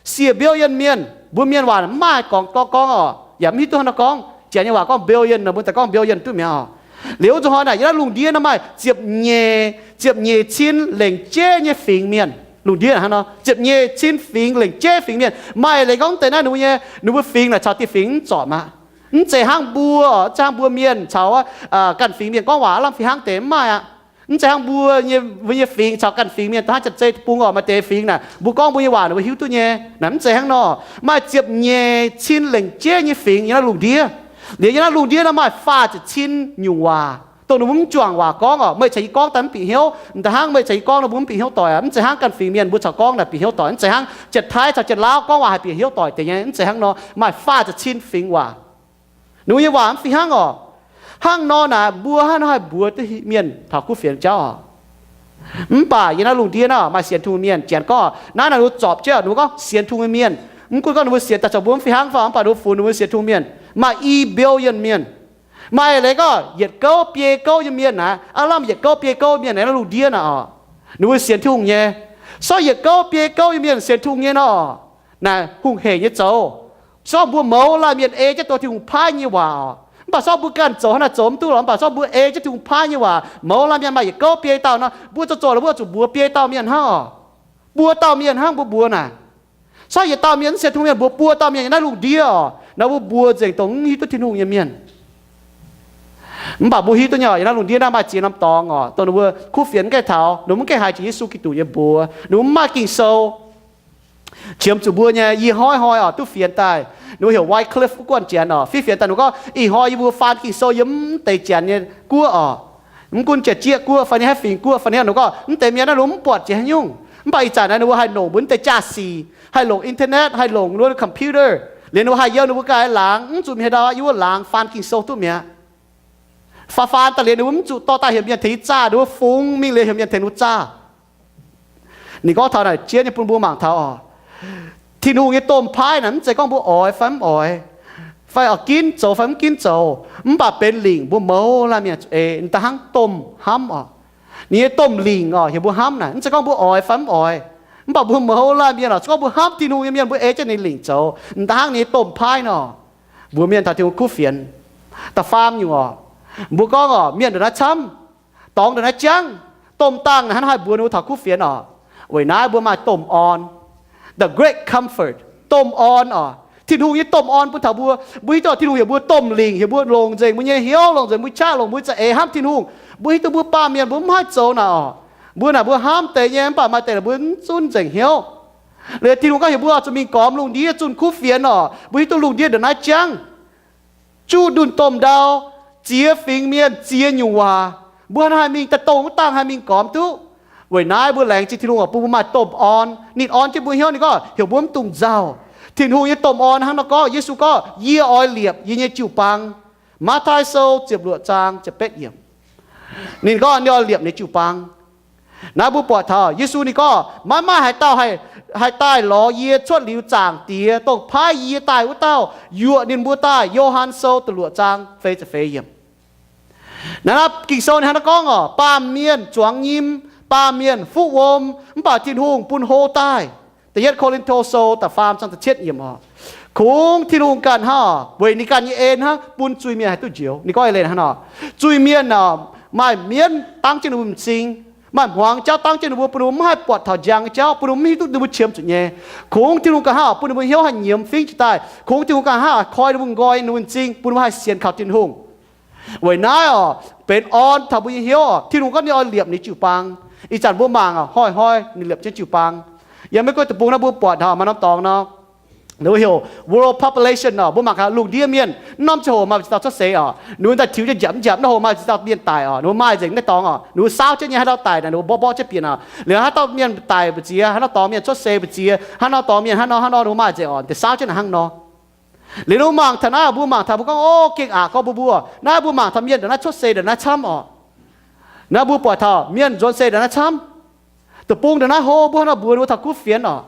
Siec billion mienh, mbuo mienh waac mv maaih gorngv gorngv gorngv oc, yaac mv hiuv duqv hnangv nor gorngv. Janx nyei waac gorngv billion nor, mbuo daaih gorngv billion duqv mi'aqv oc. Liuz wuov zuqc hnoi naaic yiem naaiv lungh ndiev naaiv maaih ziepc nyeic, ziepc nyeic cin lengc jeiv nyei fingx mienh. Lungh ndiev hnangv nor, ziepc nyeic cin fingx lengc jeiv fingx mienh. Maaih leiz gorngv deix naaiv ninh mbuo nyei, ninh mbuo fingx naaic caux dieh fingx mv zorpc aqv. Mv zeiz hnangv mbuo, mv zeiz hnangv mbuo mienh caux ganh fingx mienh gorngv waac lamh fih hnangv deix mv maaih aqv. Mv zeiz hnangv mbuo nyei, mbuo nyei fingx caux ganh fingx mienh da'hnangv Janx-Zei Deic-Bung oc, maaih deix fingx naaic mbuo gorngv mbuo nyei waac ninh mbuo hiuv duqv nyei. Naaic mv zeiz hnangv nor. Maaih ziepc nyeic cin lengc jeiv nyei fingx yiem naaiv lungh ndiev. Liuz yiem naaiv lungh ndiev naaiv maaih faah ziepc cin nyungc waac. Dongh ninh mbuo mv juangc waac gorngv oc, meih caux yie gorngv daaih mv bieqc hnyouv. Mv daaih hnangv meih caux yie gorngv nor mbuo mv bieqc hnyouv doic aqv. Mv zeiz hnangv ganh fingx mienh mbuo caux gorngv naaic bieqc hnyouv doic. Mv zeiz hnangv jiex Taiv caux jiex Lauv gorngv waac haih bieqc hnyouv doic deix nyei. Mv zeiz hnangv nor, maaih faah ziepc cin fingx waac. Ninh mbuo nyei waac mv fih hnangv oc. Hnangv nor naaic mbuo hnangv nor haih mbuox duqv mienh taux kuv fienx jauv oc. Mv baac yiem naaiv lungh ndiev naaiv maaih sienx Tin-Hungh mienh. Janx gorngv naaiv naaic ninh mbuo zorpc jienv ninh mbuo gorngv sienx Tin-Hungh mienh. Mv gunv gorngv ninh mbuo sienx daaih caux mbuo mv fih hnangv fai, mv baac ninh mbuo funx ninh mbuo sienx Tin-Hungh mienh maaih i billion mienh. Maaih leiz gorngv yietc gouv biei gouv nyei mienh naaic, aav lamh yietc gouv biei gouv mienh naaiv lungh ndiev naaic oc, ninh mbuo sienx Tin-Hungh nyei. Sortv yietc gouv biei gouv nyei mienh sienx Tin-Hungh nyei nor, naaic hungh heic nyei zoux. Sortv mbuo mouz laanh mienh ei jienv dongh Tin-Hungh paaiv nyei waac oc. Mv baac sortv mbuo ganh zoux hnangv naaic zoux mv duqv lorqc. Mv baac sortv mbuo ei jienv Tin-Hungh paaiv nyei waac, mouz laanh mienh maaih yietc gouv biei dauh nor, mbuo zoux zoux lorqc mbuo zuqc mbuox biei dauh mienh hnangv oc. Buo dauh mienh hnangv mbuo mbuox naaic. Sortv yietc dauh mienh mv sienx Tin-Hungh mienh mbuox buo dauh mienh yiem naaiv lungh ndiev oc. Naaiv mbuo mbuox nzengc dongh mv hiuv duqv Tin-Hungh nyei mienh. Mv baac mbuo hiuv duqv nyei oc, yiem naaiv lungh ndiev naaiv maaih ziex norm dorngx oc, dongh ninh mbuo kuv fienx mv gaengh taux, ninh mbuo mv gaengh haiz jiex Yesu Giduc nyei mbuox, ninh mbuo mv maaih Ging-Sou. Qiemx zuqc mbuo nyei, yie hnoi hnoi oc duqv fienx daaih, ninh mbuo heuc Wycliffe wuov guanh janx oc, fiev fienx daaih ninh gorngv ih hnoi yie mbuo faan Ging-Sou yiem mv deix janx nyei guoqv oc. Mv gunv jiex jieqv guoqv fai ninh haaix fingx guoqv fai ninh, ninh gorngv mv deix mienh naaiv ninh mv buatc jiex haaix nyungc. Mv baac ih zanc naaiv ninh mbuo haih longc mbuo mv deix jaa-sic, haih longc internet, haih longc ninh mbuo computer, liuz ninh mbuo haih yiem ninh mbuo ganh laangz, mv zuqc mienh ndau yiem wuov laangz faan Ging-Sou duqv mi'aqv. Faan faan daaih liuz ninh mbuo mv zuqc dorh daaih heuc mienh tengx yie zaah, ninh mbuo fungx mingh liuz heuc mienh tengx ninh mbuo zaah. Ninh gorngv taux naaic jienv nyei bun mbuo mangc taux oc. Tin-Hungh nyei domh paaiv naaic mv zeiz gorngv mbuo oix fai mv oix, fai oix ginv zoux fai mv ginv zoux, mv baac benx lingc mbuo mouz laanh mienh zuqc ei, da'hnangv domh hnamv oc. Ninh nyei domh lingc oc heuc mbuo hnamv naaic, mv zeiz gorngv mbuo oix fai mv oix, mv baac mbuo mouz laanh mienh oc, se gorngv mbuo hnamv Tin-Hungh nyei mienh, mbuo ei jienv ninh lingc zoux, da'hnangv ninh nyei domh paaiv nor. Mbuox mienh taux Tin-Hungh kuv fienx. Da'faam nyungc oc, mbuo gorngv oc, mienh ndongc naaiv camv, dorngx ndongc naaiv jangv, domh dangh naaic hnangv haih mbuox ninh mbuo taux kuv fienx oc. Weic naaiv mbuo maaih domh orn, the great comfort, domh orn oc. Tin-Hungh nyei domh orn bun taux mbuo. Mbuo hiuv duqv Tin-Hungh heuc mbuo domh lingc, heuc mbuo longc nzengc mbuo nyei hnyouv, longc nzengc mbuo qaqv, longc mbuo za'eix hnamv Tin-Hungh. Mbuo hiuv duqv mbuo baamh mienh mbuo mv haih zoux naaic oc. Mbuo naaic mbuo hnamv deix nyei, mv baac maaih deix naaic mbuo mv zunv nzengc hnyouv. Liuz Tin-Hungh gorngv heuc mbuo oix zuqc mingh gormx lungh ndiev zunh kuv fienx oc. Mbuo hiuv duqv lungh ndiev ndongc naaiv jangv, juqv ndunh domh ndau, ziex fingx mienh, ziex nyungc waac. Mbuo hnangv haaix mingh daaih dongh wuov dangh haih mingh gormx duqv? Weic naaiv mbuo laengz zingh Tin-Hungh oc, bun mbuo maaih domh orn. Ninh orn jienv mbuo hnyouv, ninh gorngv heuc mbuo mv dungx nzauh. Tin-Hungh nyei domh orn hnangv nor gorngv, Yesu gorngv, yie oix liepc yie nyei jiu-baang. Matv^taai Sou ziepc luoqc zaang ziepc betv yiemc. Ninh gorngv ninh oix liepc ninh jiu-baang. Naaiv mbuo buatc taux Yesu ninh gorngv, maiv maaih haaix dauh haih, haih daaih lorz yie cuotv liuz zaangc Diex, dongh paaiv yie daaih wuov dauh, yuoqc ninh mbuo daaih. Yo^han Sou da'luoqc zaang feix ziepc feix yiemc. Naaiv, naaiv Ging-Sou ninh hnangv naaiv gorngv oc, baamh mienh zuangx nyim, baamh mienh fuqv wuom, mv baac Tin-Hungh bun hlo daaih. Da'yietv Ko^lin^to Sou da'faam zaang da'cietv yiemc oc. Kungx Tin-Hungh ganh hnangv oc, weic ninh ganh nyei en hnangv bun zuiz-mienh haih duqv njoux. Ninh gorngv eix leiz hnangv nor, zuiz-mienh oc, maaih mienv dangv jienv ninh mbuo m'zing, maaih hmuangx jauv dangv jienv ninh mbuo, bun ninh mbuo mv haih buatc taux njang nyei jauv, bun ninh mbuo mv hiuv duqv ninh mbuo qiemx zuqc nyei. Kungx Tin-Hungh ganh hnangv oc, bun ninh mbuo hnyouv haih nyiemz fingv jiez daaih. Kungx Tin-Hungh ganh hnangv oc, koi ninh mbuo, nqoi ninh mbuo m'zing, bun ninh mbuo haih sienx kaux Tin-Hungh. Weic naaiv oc, benx orn taux mbuo nyei hnyouv oc. Tin-Hungh gorngv ninh oix liepc ninh jiu-baang. Ih zanc mbuo mangc oc, hnoi-hnoi ninh liepc jienv jiu-baang. Yiem Meiv Guoqv deic-bung naaiv mbuo buatc oc, maaih norm dorngx nor, ninh mbuo heuc world population oc. Mbuo mangc gaax lungh ndiev mienh, mv norm ziangh hoc maaih ziex dauh cuotv seix oc. Ninh mbuo daaih tiux jienv njapc, njapc naaiv hoc maaih ziex dauh mienh daic oc. Ninh mbuo maaih nzengc naaiv dorngx oc. Ninh mbuo saauv jienv nyei haaix dauh daic naaic, ninh mbuo mborqv mborqv jienv bieqc oc. Liuz haaix dauh mienh daic mbu'ziex, haaix norm dorngx mienh cuotv seix mbu'ziex, haaix norm dorngx mienh haaix nor haaix nor, ninh mbuo maaih nzengc oc. Ninh daaih saauv jienv naaiv hnangv nor. Liuz ninh mbuo mangc taux naaiv, mbuo mangc taux mbuo gorngv, o, gengh aqc gorngv mbuo mbuo, naaiv mbuo mangc taux mienh ndongc naaiv cuotv seix ndongc naaiv camv oc. Naaiv mbuo buatc taux mienh nzuonx seix ndongc naaiv camv. Deic-bung ndongc naaiv hlo, mbuo hnangv nor mbuox ninh mbuo taux kuv fienx oc.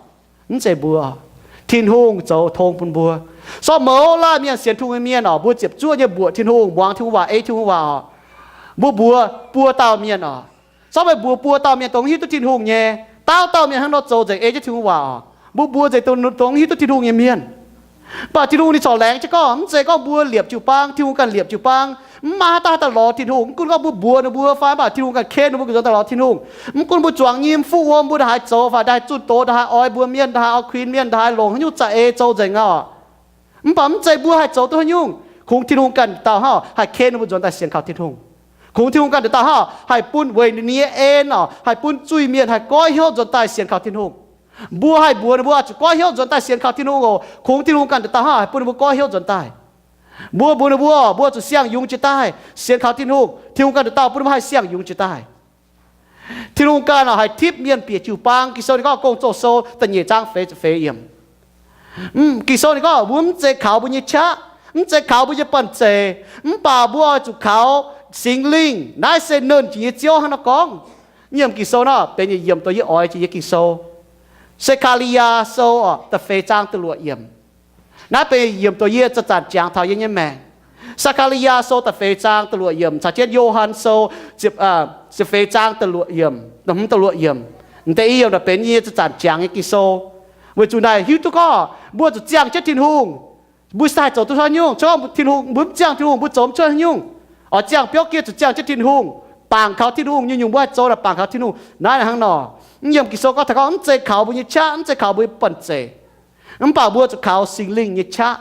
Mv zeiz mbuo. Tin-Hungh zoux tong bun mbuo. Sortv mouz laanh mienh sienx Tin-Hungh nyei mienh oc, mbuo ziepc zuoqv nyei mbuoqc Tin-Hungh, muangx Tin-Hungh waac, ei Tin-Hungh waac oc. Mbuo mbuox buo dauh mienh oc. Sortv meih mbuox buo dauh mienh dongh mv hiuv duqv Tin-Hungh nyei. Dauh dauh mienh hnangv nor zoux nzengc ei jienv Tin-Hungh waac oc. Mbuo mbuox nzengc dongh, dongh mv hiuv duqv Tin-Hungh nyei mienh. Mv baac Tin-Hungh ninh corc laengz jienv gorngv, mv zeiz gorngv mbuo liepc jiu-baang, Tin-Hungh ganh liepc jiu-baang. Mv maaih haaix dauh haih daaih lorz Tin-Hungh. Mv gunv gorngv mbuo mbuox ninh mbuo fai, mv baac Tin-Hungh ganh ken ninh mbuo nzuonx daaih lorz Tin-Hungh. Mv gunv mbuo zuangx nyim fuqv wuom, mbuo ndaaih haih zoux fai ndaaih haih zunh doz, ndaaih haih oix mbuox mienh, ndaaih haih oix kuinx mienh, ndaaih haih longc haaix nyungc za'eix zoux nzengc aqv oc. Mv baac mv zeiz mbuo haih zoux duqv haaix nyungc. Kungx Tin-Hungh ganh dauh hnangv haih ken ninh mbuo nzuonx daaih sienx kaux Tin-Hungh. Kungx Tin-Hungh ganh dauh hnangv haih bun weic ninh nyei en oc, haih bun zuiz-mienh haih goiv hnyouv nzuonx daaih sienx kaux Tin-Hungh. Mbuo haih mbuox ninh mbuo oix zuqc goiv hnyouv nzuonx daaih sienx kaux Tin-Hungh oc. Kungx Tin-Hungh ganh dauh hnangv haih bun ninh mbuo goiv hnyouv nzuonx daaih. Mbuo mbuox ninh mbuo, mbuo zuqc siang-yungz jiex daaih sienx kaux Tin-Hungh. Tin-Hungh ganh nduqc dauh bun mbuo haih siang-yungz jiex daaih. Tin-Hungh ganh oc haih tipv mienh bieqc jiu-baang. Ging-Sou ninh gorngv Gong-Zoh Sou da'nyeic zaang feix yiemc. Ging-Sou ninh gorngv mbuo mv zeiz kaux mbuo nyei qaqv, mv zeiz kaux mbuo nyei banh zeic, mv baac mbuo oix zuqc kaux Singx Lingh. Naaiv se Nernh Jiex nyei Ziouv hnangv nor gorngv. Yiem Ging-Sou nor benx yietc yiemc dongh yie oix jiex nyei Ging-Sou. Se^kaa^li^yaa Sou oc da'feix zaang da'luoqc yiemc. Naaiv benx yietc yiemc dongh yie zanc-zanc jangx taux yie nyei maengc. Se^kaa^li^yaa Sou da'feix zaang da'luoqc yiemc caux jienv Yo^han Sou ziepc feix zaang da'luoqc yiemc, da'luoqc yiemc. M'deix i yiemc naaic benx yie zanc-zanc jangx nyei Ging-Sou, weic zuqc naaic hiuv duqv gorngv mbuo zuqc ziangh jienv Tin-Hungh. Mbuo se haih zoux duqv haaix nyungc? Cong Tin-Hungh, mbuo mv ziangh Tin-Hungh, mbuo zoux mv cuotv haaix nyungc. Oix ziangh biauv gen zuqc ziangh jienv Tin-Hungh, bangc kaux Tin-Hungh. Nyungc-nyungc mbuo haih zoux naaic bangc kaux Tin-Hungh. Naaiv hnangv nor, yiem Ging-Sou gorngv taux gorngv mv zeiz kaux mbuo nyei qaqv, mv zeiz kaux mbuo nyei banh zeic, mv baac mbuo zuqc kaux Singx Lingh nyei qaqv.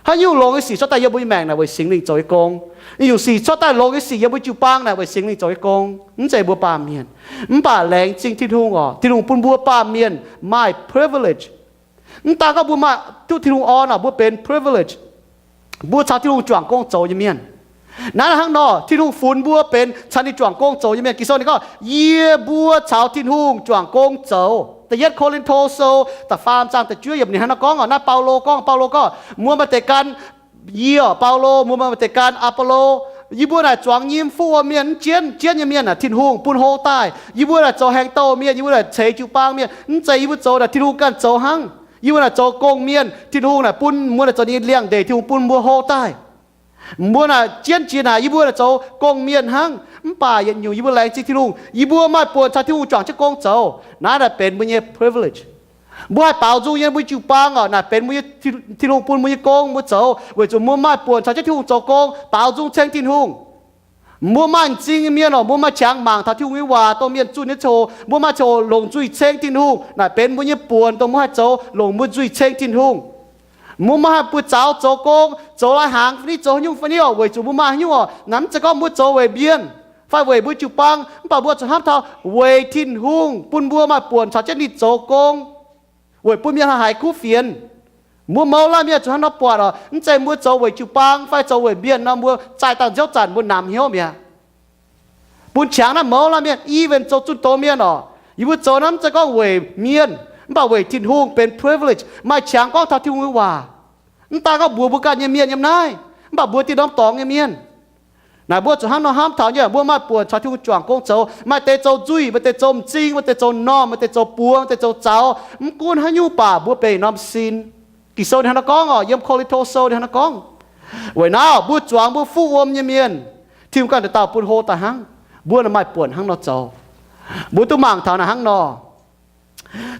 Haaix nyungc longx nyei sic cuotv daaih yiem mbuo nyei maengc naaic weic Singx Lingh zoux nyei gong. Nyungc-nyungc sic cuotv daaih longx nyei sic yiem mbuo jiu-baang naaic weic Singx Lingh zoux nyei gong. Mv zeiz mbuo baamh mienh. Mv baac laengz zingh Tin-Hungh oc, Tin-Hungh bun mbuo baamh mienh maaih privilege. Mv daan gorngv mbuo maaih duqv Tin-Hungh orn oc, mbuo benx privilege. Mbuo caux Tin-Hungh juangc gong zoux nyei mienh. Naaiv hnangv nor, Tin-Hungh funx mbuo benx caux ninh juangc gong zoux nyei mienh. Ging-Sou ninh gorngv, yie mbuo caux Tin-Hungh juangc gong zoux. Da'yietv Ko^lin^to Sou da'faam zaang da'juov yiemc ninh hnangv nor gorngv oc. Naaiv Baulo gorngv, Baulo gorngv, mbuo maaih deix gan yie oc, Baulo, mbuo maaih deix gan Apolo. Yie mbuo naaic zuangx nyim fuqv wuom mienh, mv jienv, jienv nyei mienh naaic Tin-Hungh bun hlo daaih. Yie mbuo naaic zoux haengx douh mienh, yie mbuo naaic ceix jiu-baang mienh. Mv zeiz yie mbuo zoux naaic, Tin-Hungh ganh zoux hnangv. Yie mbuo naaic zoux gong-mienh, Tin-Hungh naaic bun mbuo naaic zoux ninh nyei liangx-ndeic, Tin-Hungh bun mbuo hlo daaih. Mbuo naaic jienv jiex naaic, yie mbuo naaic zoux gong-mienh hnangv. Mv baac yietc nyungc yie mbuo laengz zingh Tin-Hungh, yie mbuo maaih buonc caux Tin-Hungh juangc jienv gong zoux. Naaiv naaic benx mbuo nyei privilege. Mbuo haih baaux nzung yiem mbuo jiu-baang oc, naaic benx mbuo nyei, Tin-Hungh bun mbuo nyei gong mbuo zoux, weic zuqc mbuo maaih buonc caux jienv Tin-Hungh zoux gong, baaux nzung ceng Tin-Hungh. Mbuo maaih m'zing nyei mienh oc, mbuo maaih qangx mangc taux Tin-Hungh nyei waac dongh mienh zunh nyei ziangh hoc, mbuo maaih ziangh hoc longc nzuih ceng Tin-Hungh, naaic benx mbuo nyei buonc dongh mbuo haih zoux, longc mbuo nzuih ceng Tin-Hungh. Mbuo maiv haih buoz-zaux zoux gong, zoux lai-hnaangx fai niv, zoux haaix nyungc fai niv oc, weic zuqc mbuo maaih haaix nyungc oc, naaic mv zeiz gorngv mbuo zoux weic mienh fai weic mbuo jiu-baang, mv baac mbuo zuqc hnamv taux weic Tin-Hungh bun mbuo maaih buonc caux jienv ninh zoux gong, weic bun mienh haih haiz kuv fienx. Mbuo mouz laanh mienh zuqc hnangv nor buatc oc, mv zeiz mbuo zoux weic jiu-baang fai zoux weic mienh nor, mbuo zaih dangh nziouv zanc mbuo namx hnyouv mi'aqv. Bun qangx naaiv mouz laanh mienh, even zoux zunh doz mienh oc, yie mbuo zoux naaiv mv zeiz gorngv weic mienh, mv baac weic Tin-Hungh, benx privilege. Maaih qangx gorngv taux Tin-Hungh nyei waac. Mv daan gorngv mbuox mbuo ganh nyei mienh yiem naaiv, mv baac mbuox diuh norm dorngx nyei mienh. Naaic mbuo zuqc hnamv nor hnamv taux nyei, mbuo maaih buonc caux Tin-Hungh juangc gong zoux. Maaih deix zoux nzuih, maaih deix zoux m'zing, maaih deix zoux m'normh, maaih deix zoux buoz, maaih deix zoux zaux. Mv gunv haaix nyungc baac mbuo benx norm sin. Ging-Sou ninh hnangv nor gorngv oc, yiem Ko^lin^to Sou ninh hnangv nor gorngv. Weic naaiv mbuo zuangx mbuo fuqv wuom nyei mienh, Tin-Hungh ganh dauh dauh bun hlo daaih hnangv. Mbuo maaih buonc hnangv nor zoux. Mbuo duqv mangc taux naaic hnangv nor.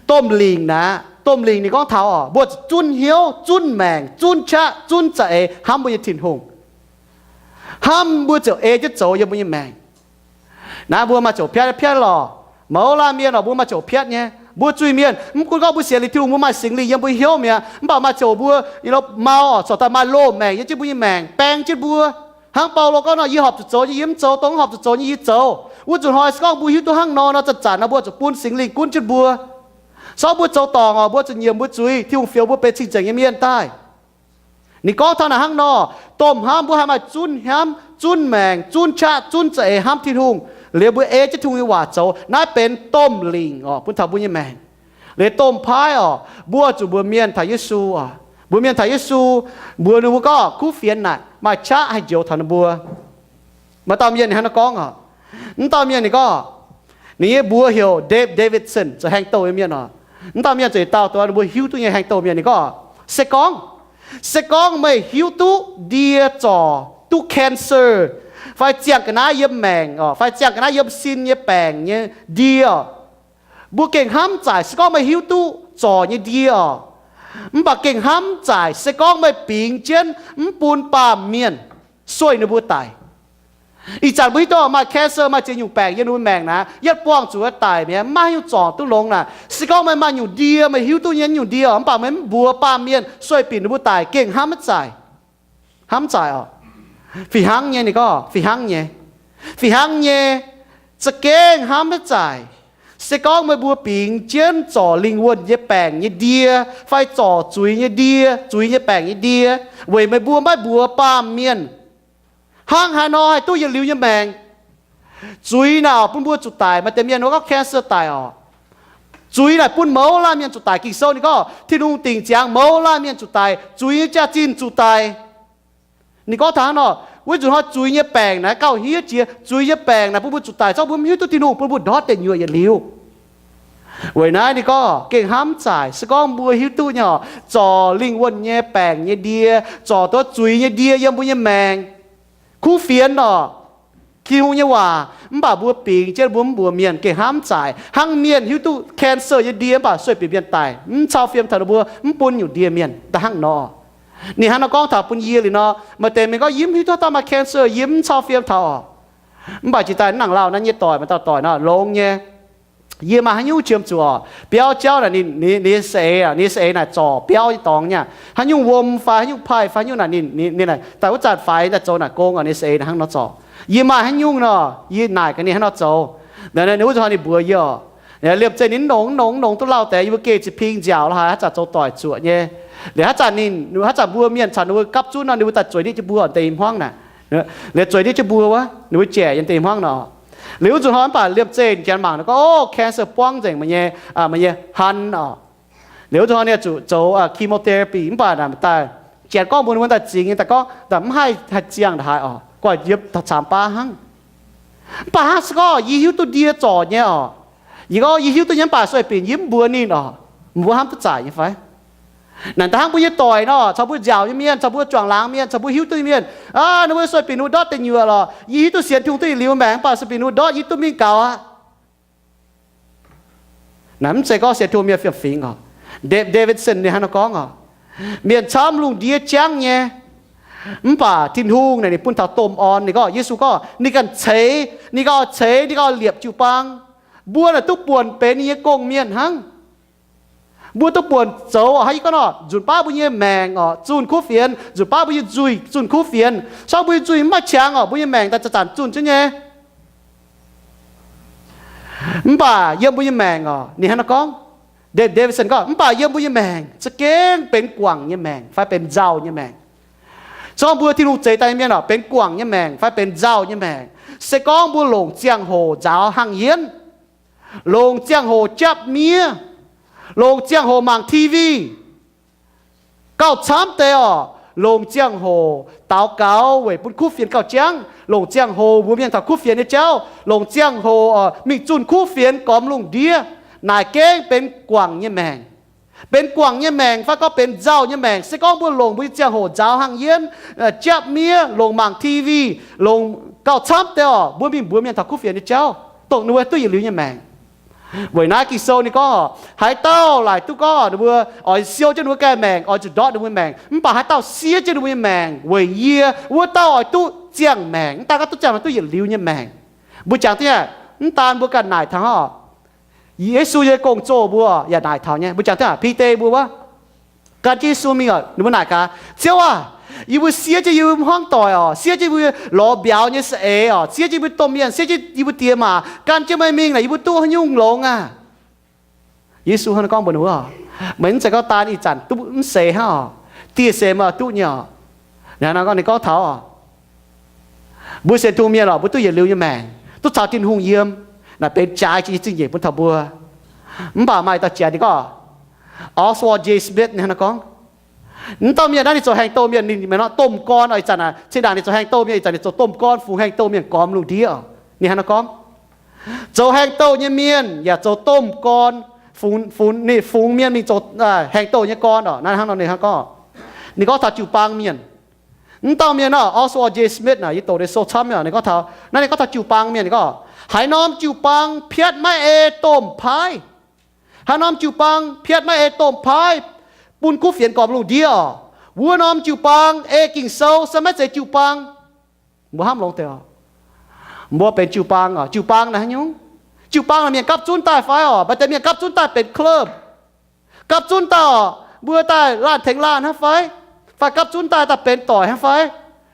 Domh lingc naaic, domh lingc ninh gorngv taux oc, mbuo zuqc zunv hnyouv, zunv maengc, zunv qaqv, zunv za'eix hnamv mbuo nyei Tin-Hungh. Hnamv mbuo ziouc ei jienv zoux yiem mbuo nyei maengc. Naaiv mbuo maaih ziouc piatv, piatv lorqc. Mouz laanh mienh oc, mbuo maaih ziouc piatv nyei. Mbuo zuiz-mienh, mv gunv gorngv mbuo sienx liuz Tin-Hungh, mbuo maaih Singx Lingh yiem mbuo hnyouv mi'aqv, mv baac maaih ziouc mbuo, you know, mau oc, corc daaih maaih loz-maengc yiem jienv mbuo nyei maengc, baeng jienv mbuo. Hnangv Baulo gorngv nor, yie horpc zuqc zoux nyei yie mv zoux, dongh horpc zuqc zoux nyei yie zoux. Wuov nzunc hnoi se gorngv mbuo hiuv duqv hnangv nor nor, zanc-zanc nor mbuo zuqc bun Singx Lingh gunv jienv mbuo. Sorng mbuo zoux dorngc oc, mbuo zuqc nyiemc mbuo zuiz, Tin-Hungh fioux mbuo benx cing-nzengc nyei mienh daaih. Ninh gorngv taux naaic hnangv nor, domh hnamv mbuo haih maaih zunv hnamv, zunv maengc, zunv qaqv, zunv za'eix hnamv Tin-Hungh, liuz mbuo ei jienv Tin-Hungh nyei waac zoux. Naaiv benx domh lingc oc, bun taux mbuo nyei maengc. Liuz domh paaiv oc, mbuo zuqc mbuox mienh taux Yesu oc. Mbuox mienh taux Yesu, mbuox ninh mbuo gorngv kuv fienx naaic maaih qaqv haih njoux taux ninh mbuo. Maaih dauh mienh ninh hnangv naaiv gorngv oc. Mv dauh mienh ninh gorngv, ninh nyei mbuox heuc Dave Davidson, zoux haeng douh nyei mienh oc. Mv dauh mienh zuqc dauh dongh ninh mbuo hiuv duqv nyei haeng douh mienh. Ninh gorngv, se gorngv, se gorngv meih hiuv duqv ndie zorc, duqv cancer, fai ziangh ga'naaiv yiem maengc oc, fai ziangh ga'naaiv yiem sin nyei baengc nyei ndie oc, mbuo gengh hnamv zaaic. Se gorngv meih hiuv duqv zorc nyei ndie oc, mv baac gengh hnamv zaaic se gorngv meih bingx jienv mv bun baamh mienh sueih ninh mbuo daic. Ih zanc mbuo hiuv duqv maaih cancer, maaih ziex nyungc baengc yiem ninh mbuo maengc naaic, yietv buangh zuqc daic mi'aqv, maiv maaih haaix nyungc zorc duqv longx naaic. Se gorngv meih maaih nyungc ndie, meih hiuv duqv nyei nyungc ndie oc, mv baac meih mv mbuox baamh mienh, sueih binc ninh mbuo daic, gengh hnamv maiv zaaic. Hnamv zaaic oc. Fih hnangv nyei, ninh gorngv fih hnangv nyei. Fih hnangv nyei, za'gengh hnamv maiv zaaic. Se gorngv meih mbuo bingx jienv zorc lingh wuonh nyei baengc nyei ndie, fai zorc zuiz nyei ndie, zuiz nyei baengc nyei ndie, weic meih mbuo maiv mbuox baamh mienh, hnangv haaix nor haih duqv yietc liuz nyei maengc? Zuiz naaic bun mbuo zuqc daic, maaih deix mienh gorngv cancer daic oc. Zuiz naaic bun mouz laanh mienh zuqc daic. Ging-Sou ninh gorngv Tin-Hungh dingc ziangx mouz laanh mienh zuqc daic, zuiz nyei jaax-zinh zuqc daic. Ninh gorngv taux hnangv nor, wuov nzunc hnoi zuiz nyei baengc naaic gauh hniev jiex. Zuiz nyei baengc naaic bun mbuo zuqc daic, zorqv mbuo mv hiuv duqv Tin-Hungh bun mbuo ndortv deic nyuoqc yietc liuz. Weic naaiv ninh gorngv gengh hnamv zaaic, se gorngv mbuo hiuv duqv nyei oc, zorc lingh wuonh nyei baengc nyei ndie, zorc duqv zuiz nyei ndie yiem mbuo nyei maengc, kuv fienx oc, Tin-Hungh nyei waac, mv baac mbuo bingx jienv mbuo mv mbuox mienh gengh hnamv zaaic. Hnangv mienh hiuv duqv cancer nyei ndie mv baac sueih bieqc mienh daic, mv cau fiem taux ninh mbuo, mv bun nyungc ndie mienh daaih hnangv nor. Ninh hnangv nor gorngv taux bun yie liuz nor, maaih deix mienh gorngv yie mv hiuv duqv haaix dauh maaih cancer, yie mv cau fiem taux oc. Mv baac jiex daaih mv nangc lauh naaiv nyei doic, maaih dauh doic nor longx nyei. Yie maaih haaix nyungc qiemx zuqc oc, biauv jauv naaic ninh, ninh, ninh nyei saeng-eix, ninh nyei saeng-eix naaic zorc biauv nyei dorngx nyei aqv. Haaix nyungc wuom fai haaix nyungc paih fai haaix nyungc naaic ninh, ninh, ninh naaic daaih wuov zanc faix daaih zoux naaic gong oc, ninh nyei saeng-eix naaic hnangv nor zorc. Yie maaih haaix nyungc nor, yie naaic gaax ninh hnangv nor zoux. Ninh wuov zanc hnoi ninh mbuox yie oc, liemh zeih ninh mv nongx, mv nongx, mv nongx duqv lauh deix, yie mbuo geh ziex ping nziaauc lorqc haaix, haaix zanc zoux doic zuoqc nyei. Liuz haaix zanc ninh, haaix zanc mbuo mienh caux ninh mbuo gapv zunv nor, ninh mbuo daaih zueiz ndiev jienv mbuo deix hmuangv naaic. Liuz zueiz ndiev jienv mbuo wuov, ninh mbuo jaic yiem deix hmuangv nor. Liuz wuov nzunc hnoi mv baac liemh zeih janx mangc nor gorngv, o, cancer buangv nzengc meih nyei, meih nyei han oc. Liuz wuov nzunc hnoi ninh zuqc zoux chemotherapy mv baac naaic daaih, janx gorngv mbuox ninh mbuo daaih zingx nyei, daaih gorngv daaih mv haih, haih ziangh ndongc haaix oc, guanh yiem taux caamx baav hnangv. Mv baac hnangv se gorngv yie hiuv duqv ndie zorc nyei oc, yie gorngv yie hiuv duqv nyei mv baac sueih binc yie mv mbuox ninh oc, mbuo hnamv duqv zaaic nyei fai? Naaic daaih hnangv mbuo nyei doic nor, caux mbuo nziaauc nyei mienh, caux mbuo juangc laangz mienh, caux mbuo hiuv duqv nyei mienh, aa, ninh mbuo sueih binc ninh mbuo ndortv deic nyuoqc lorqc, yie hiuv duqv sienx Tin-Hungh duqv yietc liuz maengc mv baac sueih binc ninh mbuo ndortv, yie duqv mingh gaux aqv. Naaic mv zeiz gorngv sienx Tin-Hungh mienh fiem-fingx oc. Dave, Davidson ninh hnangv nor gorngv oc, mienh camv lungh ndiev jangv nyei, mv baac Tin-Hungh naaic ninh bun taux domh orn. Ninh gorngv, Yesu gorngv ninh ganh ceix, ninh ganh oix ceix, ninh ganh oix liepc jiu-baang. Mbuo naaic duqv buonc benx ninh nyei gong-mienh hnangv. Mbuo duqv buonc zoux oc, hnangv yie gorngv nor, nzunc baav mbuo nyei maengc oc zunh kuv fienx, nzunc baav mbuo nyei nzuih zunh kuv fienx. Se gorngv mbuo nyei nzuih mv maaih qangx oc, mbuo nyei maengc daaih zanc-zanc zunh jienv nyei. Mv baac yiem mbuo nyei maengc oc, ninh hnangv nor gorngv, David, Davidson gorngv, mv baac yiem mbuo nyei maengc za'gengh benx guangc nyei maengc fai benx nzauh nyei maengc. Se gorngv mbuo Tin-Hungh zeix daaih nyei mienh oc, benx guangc nyei maengc fai benx nzauh nyei maengc, se gorngv mbuo longc ziangh hoc nzaaux hangh yienv, longc ziangh hoc japv miev, longc ziangh hoc mangc T V, gauh camv deix oc, longc ziangh hoc daux gaux weic bun kuv fienx gauh jangv, longc ziangh hoc mbuox mienh taux kuv fienx nyei jauv, longc ziangh hoc mingh zunh kuv fienx gormx lungh ndiev, naaic gengh benx guangc nyei maengc. Benx guangc nyei maengc fai gorngv benx nzauh nyei maengc, se gorngv mbuo longc mbuo nyei ziangh hoc nzaaux hangh yienv, japv miev, longc mangc T V, longc gauh camv deix oc, mbuo mingh mbuox mienh taux kuv fienx nyei jauv, dongh ninh mbuo duqv yietc liuz nyei maengc. Weic naaiv Ging-Sou ninh gorngv, haaix dauh laaic duqv gorngv ninh mbuo oix siou jienv ninh mbuo ganh maengc, oix zuqc ndortv ninh mbuo maengc, mv baac haaix dauh siev jienv ninh mbuo nyei maengc weic yie, wuov dauh oix duqv ziangh maengc, mv daan gorngv duqv ziangh maengc, duqv yietc liuz nyei maengc. Mbuo jangx duqv nyei, mv daan mbuo ganh naaic taux oc. Yesu nyei gong-zoh mbuo yaac naaic taux nyei. Mbuo jangx duqv aqv, Bide mbuo wuov gan jienv Yesu mingh oc, ninh mbuo naaic gaax, Ziouv aah! Yie mbuo siev jienv yie mbuo hmuangv doic oc, siev jienv yie mbuo lorz mbiauz nyei za'eix oc, siev jienv yie mbuo domh mienh, siev jienv yie mbuo diex maac, gan jienv meih mingh naaic yie mbuo duqv haaix nyungc longx aav? Yesu hnangv naaiv gorngv mbuox ninh mbuo, meih mv zeiz gorngv daan ih zanc duqv mv seix hnangv oc. Dieh seix meih oix duqv nyei oc. Ninh hnangv naaiv gorngv, ninh gorngv taux oc, mbuo sienx Tin-Hungh mienh oc, mbuo duqv yietc liuz nyei maengc, duqv caux Tin-Hungh yiem, naaic benx jaaix jiex nyei zingh nyeic bun taux mbuo. Mv baac maaih dauh jaaix ninh gorngv, Oswald J. Smith ninh hnangv naaiv gorngv, mv dauh mienh naaiv ninh zoux haengh douh mienh, ninh maaih norm domh gorn oc. Ih zanc aac, zinh ndaangc ninh zoux haengh douh mienh, ih zanc ninh zoux domh gorn fungx haengh douh mienh gormx lungh ndiev oc. Ninh hnangv naaiv gorngv, zoux haengh douh nyei mienh yaac zoux domh gorn fungx, fungx, ninh fungx mienh mingh zoux haengh douh nyei gorn oc. Naaiv hnangv nor ninh hnangv gorngv, ninh gorngv taux jiu-baang mienh. Mv dauh mienh nor, Oswald J. Smith naaic, yie doqc ninh sou camv nyei, ninh gorngv taux, naaiv ninh gorngv taux jiu-baang mienh, ninh gorngv, haaix norm jiu-baang piatv maiv ei domh paaiv, haaix norm jiu-baang piatv maiv ei domh paaiv bun kuv fienx gormx lungh ndiev oc, wuov norm jiu-baang ei Ging-Sou se maiv zeiz jiu-baang. Mbuo hnamv longx deix oc. Mbuo benx jiu-baang oc. Jiu-baang naaiv haaix nyungc? Jiu-baang naaic mienh gapv zunv daaih fai oc? Maaih deix mienh gapv zunv daaih benx club. Gapv zunv daaih oc, mbuo daaih laanh tengx laanh hnangv fai? Fai gapv zunv daaih daaih benx doic hnangv fai?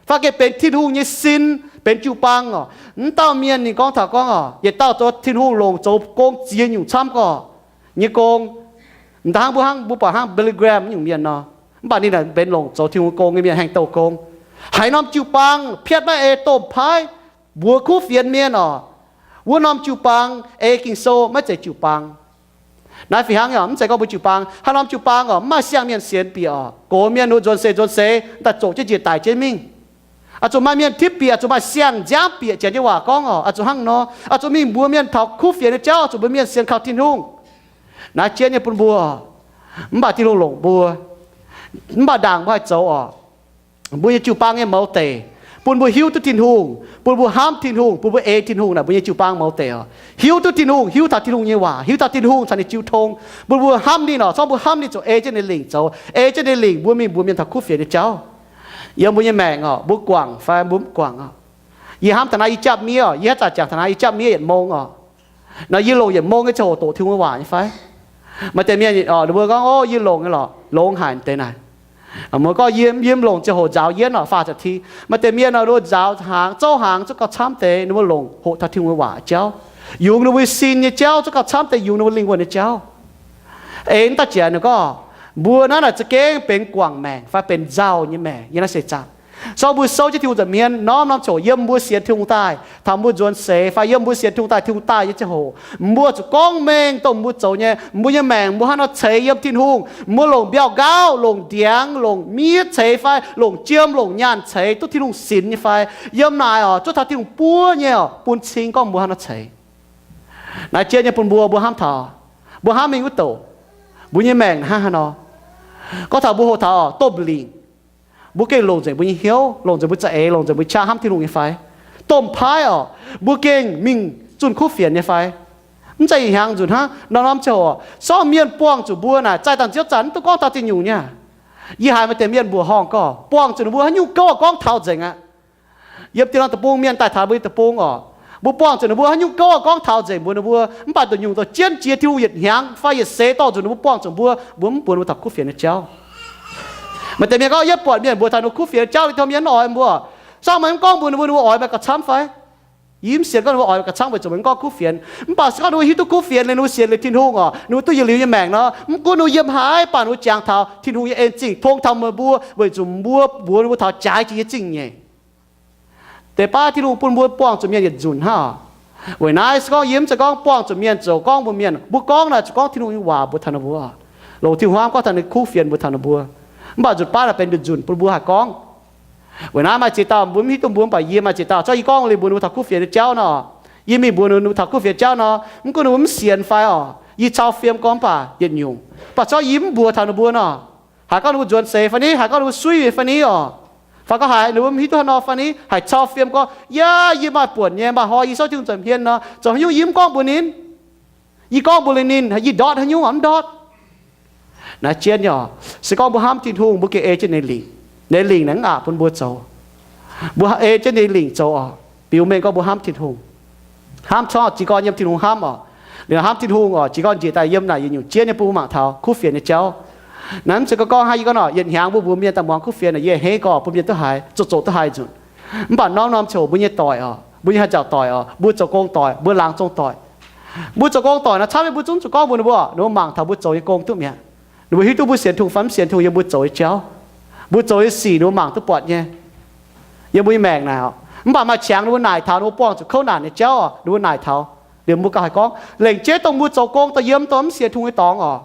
Fai gengh benx Tin-Hungh nyei sin, benx jiu-baang oc. Mv dauh mienh ninh gorngv taux gorngv oc, yietc dauh zoux Tin-Hungh longc zoux gong ziex nyungc camv gorqv nyei gong. M'daaih hnangv mbuo hnangv mbuo buatc hnangv Billy Graham nyungc mienh nor, mv baac ninh naaic benx longc zoux Tin-Hungh gong nyei mienh, haengh douh gong. Haaix norm jiu-baang piatv maiv ei, domh paaiv, mbuox kuv fienx mienh oc, wuov norm jiu-baang ei Ging-Sou maiv zeiz jiu-baang. Naaiv fih hnangv oc, mv zeiz gorngv mbuo jiu-baang, haaix norm jiu-baang oc, mv maaih siang-mienh sienx bieqc oc, gox mienh wuov nzuonx seix nzuonx seix daaih zoqc jienv njiec daic jienv mingh. Oix zuqc maaih mienh tipv bieqc, oix zuqc maaih siang-nziaamv bieqc janx nyei waac gorngv oc, oix zuqc hnangv nor. Oix zuqc mingh mbuox mienh taux kuv fienx nyei jauv, oix zuqc mbuox mienh sienx kaux Tin-Hungh. Naaiv jienv nyei bun mbuo, mv baac Tin-Hungh longc mbuo, mv baac ndaangc mbuo haih zoux oc, mbuo nyei jiu-baang nyei mouz deic, bun mbuo hiuv duqv Tin-Hungh, bun mbuo hnamv Tin-Hungh, bun mbuo ei Tin-Hungh naaic, mbuo nyei jiu-baang mouz deic oc. Hiuv duqv Tin-Hungh, hiuv taux Tin-Hungh nyei waac, hiuv taux Tin-Hungh caux ninh jiu tong, bun mbuo hnamv ninh oc. Corc mbuo hnamv ninh ziouc ei jienv ninh lingc zoux, ei jienv ninh lingc mbuo mingh mbuox mienh taux kuv fienx nyei jauv. Yiem mbuo nyei maengc oc, mbuo guangc fai mbuo mv guangc oc. Yie hnamv taux naaiv yie japv miev oc, yie haaix zanc jangx taux naaiv yie japv miev yietc mong oc. Nor yie longc yietc mong nyei ziangh hoc doqc Tin-Hungh nyei waac nyei fai? Maaih deix mienh oc, ninh mbuo gorngv, o, yie longc nyei lorqc, longx haic deix naaic. Mbuo gorngv yie, yie longc ziangh hoc nzaaux yienv oc, faah ziepc ti. Maaih deix mienh oc, ninh mbuo nzaaux hnaangx, zouv hnaangx zuqc gauh camv deix, ninh mbuo longc hoqc taux Tin-Hungh nyei waac jauv. Yungz ninh mbuo sin nyei jauv zuqc gauh camv deix, yungz ninh mbuo lingh wuonh nyei jauv. Eix daaih jiex ninh gorngv, mbuo naaiv naaic za'gengh benx guangc maengc fai benx nzauh nyei maengc yiem naaiv seix zaangc. Sorng mbuo souv jienv Tin-Hungh nza'hmien norm-norm ziangh hoc yiem mbuo sienx Tin-Hungh daaih, taux mbuo nzuonx seix fai yiem mbuo sienx Tin-Hungh daaih, Tin-Hungh daaih nyei ziangh hoc, mbuo zuqc gorngv mengh dongh mbuo zoux nyei. Mbuo nyei maengc mbuo hnangv nor ceix yiem Tin-Hungh, mbuo longc mbiauh nqaauv, longc ndiangx, longc miev ceix fai longc jiem longc nyaanh ceix duqv Tin-Hungh sinx nyei fai? Yiem naaic oc, zuov taux Tin-Hungh buov nyei oc, bun cing gorngv mbuo hnangv nor ceix. Naaiv jienv nyei bun mbuo, mbuo hnamv taux, mbuo hnamv mingh wuov douc, mbuo nyei maengc hnangv haaix nor. Gorngv taux mbuo hoqc taux oc, domh lingc, mbuo gengh longc nzengc mbuo nyei hnyouv, longc nzengc mbuo za'eix, longc nzengc mbuo qaqv hnamv Tin-Hungh nyei fai? Domh paaiv oc, mbuo gengh mingh zunh kuv fienx nyei fai? Mv zeiz ih hnyangx nzunc hnangv, norm-norm ziangh hoc sorng mienh buangh zuqc mbuo naaic, zaih dangh nziouv zanc mv duqv gorngv taux ziex nyungc nyei. Yie haiz maaih deix mienh mbuoqc horngh gorngv buangh zuqc ninh mbuo haaix nyungc gouv gorngv taux nzengc aqv. Yiem dieh norm deic-bung mienh daaih taux mbuo nyei deic-bung oc, mbuo buangh zuqc ninh mbuo haaix nyungc gouv gorngv taux nzengc mbuox ninh mbuo, mv baac nduqc nyungc dorh jienv jiex Tin-Hungh yietc hnyangx fai yietc seix dorh nzunc ninh mbuo buangh zuqc mbuo, mbuo mv mbuox ninh mbuo taux kuv fienx nyei jauv. Maaih deix mienh gorngv, yie buatc mienh mbuox taux ninh mbuo kuv fienx nyei jauv, ninh taux mienh mv oix mbuo. Sorng meih mv gorngv mbuox ninh mbuo, ninh mbuo oix meih gauh camv fai? Yie mv sienx gorngv ninh mbuo oix meih gauh camv weic zuqc meih mv gorngv kuv fienx. Mv baac se gorngv ninh mbuo hiuv duqv kuv fienx liuz, ninh mbuo sienx liuz Tin-Hungh oc, ninh mbuo duqv yietc liuz nyei maengc nor, mv gunv ninh mbuo yiem haaix, mv baac ninh mbuo jangx taux Tin-Hungh nyei en zingh tong taux meih mbuo, weic zuqc mbuo mbuox ninh mbuo taux jaaix jiex nyei zingh nyeic. Deix baav Tin-Hungh bun mbuo buangh zuqc mienh yietc nzunc hnangv oc. Weic naaiv se gorngv yie mv zeiz gorngv buangh zuqc mienh zoux gorngv mbuox mienh. Mbuo gorngv naaic zuqc gorngv Tin-Hungh nyei waac mbuox taux ninh mbuo, longc Tin-Hungh hnamv gorngv taux ninh kuv fienx mbuox taux ninh mbuo. Mv baac nzunc baav naaic benx nduqc nzunc bun mbuo haih gorngv. Weic naaiv maaih ziex dauh mbuo mv hiuv duqv mbuo, mv baac yie maaih ziex dauh corc yie gorngv liuz mbuox ninh mbuo taux kuv fienx nyei jauv nor, yie mingh mbuox ninh mbuo taux kuv fienx jauv nor, mv gunv ninh mbuo mv sienx fai oc, yie cau fiem gorngv mv baac yietc nyungc, mv baac corc yie mv mbuox taux ninh mbuo nor. Haaix gorngv ninh mbuo nzuonx seix fai ni, haaix gorngv ninh mbuo suiv fai ni oc, fai gorngv haaix ninh mbuo mv hiuv duqv haaix nor fai ni, haiz cau fiem gorngv, yaac yie maaih buonc nyei, maaih hnoi yie souv Tin-Hungh nza'hmien nor, zoux haaix nyungc yie mv gorngv mbuox ninh. Yie gorngv mbuox liuz ninh, yie ndortv haaix nyungc oc, mv ndortv. Naaiv jienv nyei oc, se gorngv mbuo hnamv Tin-Hungh, mbuo gengh ei jienv ninh lingc. Ninh lingc naaic mv aqc bun mbuo zoux. Mbuo ei jienv ninh lingc zoux oc, biux mengh gorngv mbuo hnamv Tin-Hungh. Hnamv corc jiez gorn yiem Tin-Hungh hnamv oc. Liuz hnamv Tin-Hungh oc, jiez gorn njiec daaih yiem naaic yietc nyungc jienv nyei bun mbuo mangc taux kuv fienx nyei jauv. Naaiv mv zeiz gorngv hnangv yie gorngv nor, yietc hnyangx mbuo mbuox mienh daaih muangx kuv fienx naaic, yie a'hneiv gorngv bun mienh duqv haiz, zoqc zoqc duqv haaix nzunc. Mv baac norm-norm ziangh hoc mbuo nyei doic oc, mbuo nyei haaix nzauc doic oc, mbuo zoux gong doic, mbuo laangz zong doic. Mbuo zoux gong doic naaic camv nyei, mbuo zungv zuqc gorngv mbuox ninh mbuo, ninh mbuo mangc taux mbuo zoux nyei gong duqv mi'aqv. Ninh mbuo hiuv duqv mbuo sienx Tin-Hungh fai mv sienx Tin-Hungh yiem mbuo zoux nyei jauv. Mbuo zoux nyei sic ninh mbuo mangc duqv buatc nyei. Yiem mbuo nyei maengc naaic oc, mv baac maaih qangx ninh mbuo naaic taux, ninh mbuo buangh zuqc kouv naanc nyei jauv oc, ninh mbuo naaic taux. Liuz mbuo gauh haih gorngv, lengc jeiv dongh mbuo zoux gong daaih yiem dongh mv sienx Tin-Hungh nyei dorngx oc,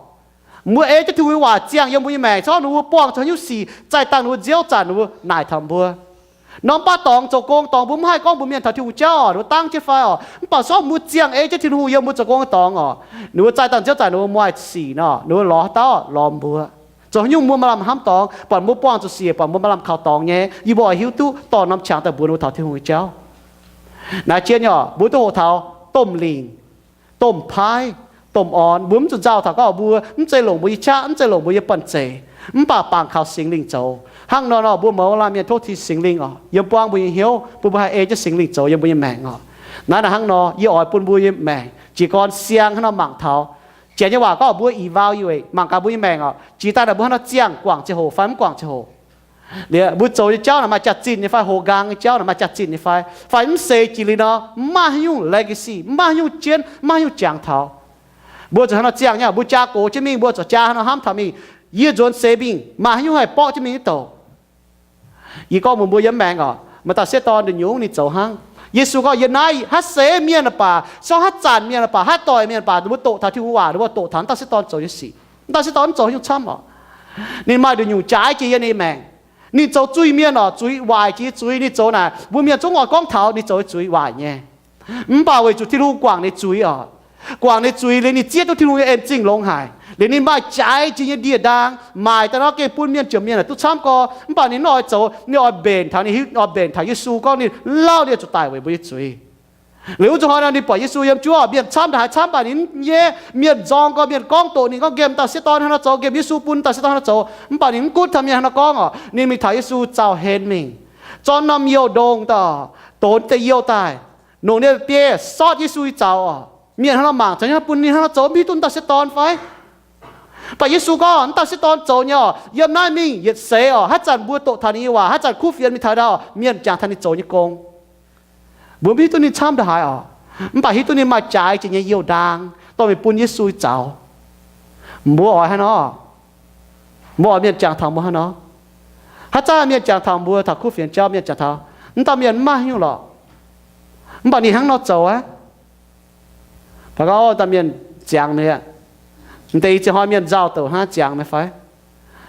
mbuo ei jienv Tin-Hungh nyei waac ziangh yiem mbuo nyei maengc, corc ninh mbuo buangh zuqc haaix nyungc sic, zaih dangh ninh mbuo nziouv zanc ninh mbuo naaic taux mbuo. Norm baav dorngx zoux gong dorngx mbuo mv haih gorngv mbuox mienh taux Tin-Hungh jauv oc, ninh mbuo dangv jienv fai oc. Mv baac corc mbuo ziangh ei jienv Tin-Hungh yiem mbuo zoux gong nyei dorngx oc, ninh mbuo zaih dangh nziouv zanc ninh mbuo maaih sic nor, ninh mbuo lorz haaix dauh lorz mbuo. Zoux haaix nyungc mbuo maaih lamh hnamv dorngx, buatc mbuo buangh zuqc sic, buatc mbuo maaih lamh kaux dorngx nyei, yie mbuo oix hiuv duqv dorh norm qangx daaih mbuox ninh mbuo taux Tin-Hungh nyei jauv. Naaiv jienv nyei oc, mbuo duqv hoqc taux domh lingc, domh paaiv, domh orn. Mbuo mv zuqc nzauh taux gorngv mbuo mv zeiz longc mbuo nyei qaqv, mv zeiz longc mbuo nyei banh zeic, mv baac bangc kaux Singx Lingh zoux. Hnangv nor nor mbuo mouz laanh mienh tov Tin Singx Lingh oc, yiem buangv mbuo nyei hnyouv bun mbuo haih ei jienv Singx Lingh zoux yiem mbuo nyei maengc oc. Naaiv naaic hnangv nor yie oix bun mbuo nyei maengc jiez gorn siang hnangv nor mangc taux. Janx nyei waac gorngv mbuo evaluate, mangc gaax mbuo nyei maengc oc, jiex daaih naaic mbuo hnangv nor ziangh guangc ziangh hoc fai mv guangc ziangh hoc. Liuz mbuo zoux nyei jauv naaic maaih jaax-zinh nyei fai? Hoqc nqaang nyei jauv naaic maaih jaax-zinh nyei fai? Fai mv seix jiex liuz nor, mv maaih haaix nyungc legacy, mv maaih haaix nyungc jienv, mv maaih haaix nyungc jangx taux. Mbuo zuqc hnangv nor ziangh nyei, mbuo jaa gox jienv mingh, mbuo zuqc jaa hnangv nor hnamv taux mingh, yie nzuonx seix mingh, maaih haaix nyungc haih borqv jienv mingh mv douc. Yie gorngv mbuox mbuo yiem maengx oc, maaih dauh sieqv dorn nduqc nyungc ninh zoux hnangv. Yesu gorngv, yie naaiv haaix seix mienh baac, se gorngv haaix zanc mienh baac, haaix doic mienh baac, ninh mbuo doqc taux Tin-Hungh waac, ninh mbuo doqc taux naaiv dauh sieqv dorn zoux nyei sic. Naaiv dauh sieqv dorn mv zoux nyungc camv oc. Ninh maaih nduqc nyungc jaaix jiex yiem ninh maengc. Ninh zoux zuiz-mienh oc, zuiz waaic jiex zuiz. Ninh zoux naaic mbuo mienh zungv oix gorngv taux ninh zoux zuiz waaic nyei. Mv baac weic zuqc Tin-Hungh guangc ninh zuiz oc, guangc ninh zuiz liuz ninh zieqv duqv Tin-Hungh nyei en zingh longx haic. Liuz ninh maaih jaaix jiex nyei ndie-ndaang, maaic daaih nor gengh bun mienh jomc mienh duqv camv gorx. Mv baac ninh mv oix zoux, ninh oix mbenc taux, ninh hiuv, oix mbenc taux Yesu gorngv ninh lauh ninh zuqc daic weic mbuo nyei zuiz. Liuz wuov zuqc hnoi nor ninh buatc Yesu yiem juov, mienh camv ndaaih haaix camv, mv baac ninh mv nyaiv. Mienh nzorng gorx, mienh gorngv doqc ninh gorngv, nqemh dauh sieqv dorn hnangv nor zoux, nqemh Yesu bun dauh sieqv dorn hnangv nor zoux. Mv baac ninh mv gunv taux mienh hnangv nor gorngv oc, ninh mingh taux Yesu zaux henv mingh, zorqv norm youh ndongh daaih, donx deix youh daaih, nongc ninh biei sortv Yesu nyei zaux oc. Mienh hnangv nor mangc, za'gengh bun ninh hnangv nor zoux, mv hiuv duqv dauh sieqv dorn fai? Mv baac Yesu gorngv, mv dauh sieqv dorn zoux nyei oc, yiem naaiv mingh yietc seix oc. Haaix zanc mbuo doqc taux ninh nyei waac, haaix zanc kuv fienx mingh taux ndau, mienh jangx taux ninh zoux nyei gong. Mbuo mv hiuv duqv ninh camv ndaaih haaix oc, mv baac hiuv duqv ninh maaih jaaix jiex nyei youh ndaang dorh mingh bun Yesu zaux. Mbuo oix haaix nor? Mbuo oix mienh jangx taux mbuo haaix nor? Haaix zanc mienh jangx taux mbuo, taux kuv fienx jauv mienh jangx taux, mv dauh mienh mv maaih haaix nyungc lorqc. Mv baac ninh hnangv nor zoux aqv. Fai gorngv, o, dauh mienh ziangx mi'aqv, m'deix i ziex hnoi mienh nzauh douc hnangv, ziangx mi'aqv fai?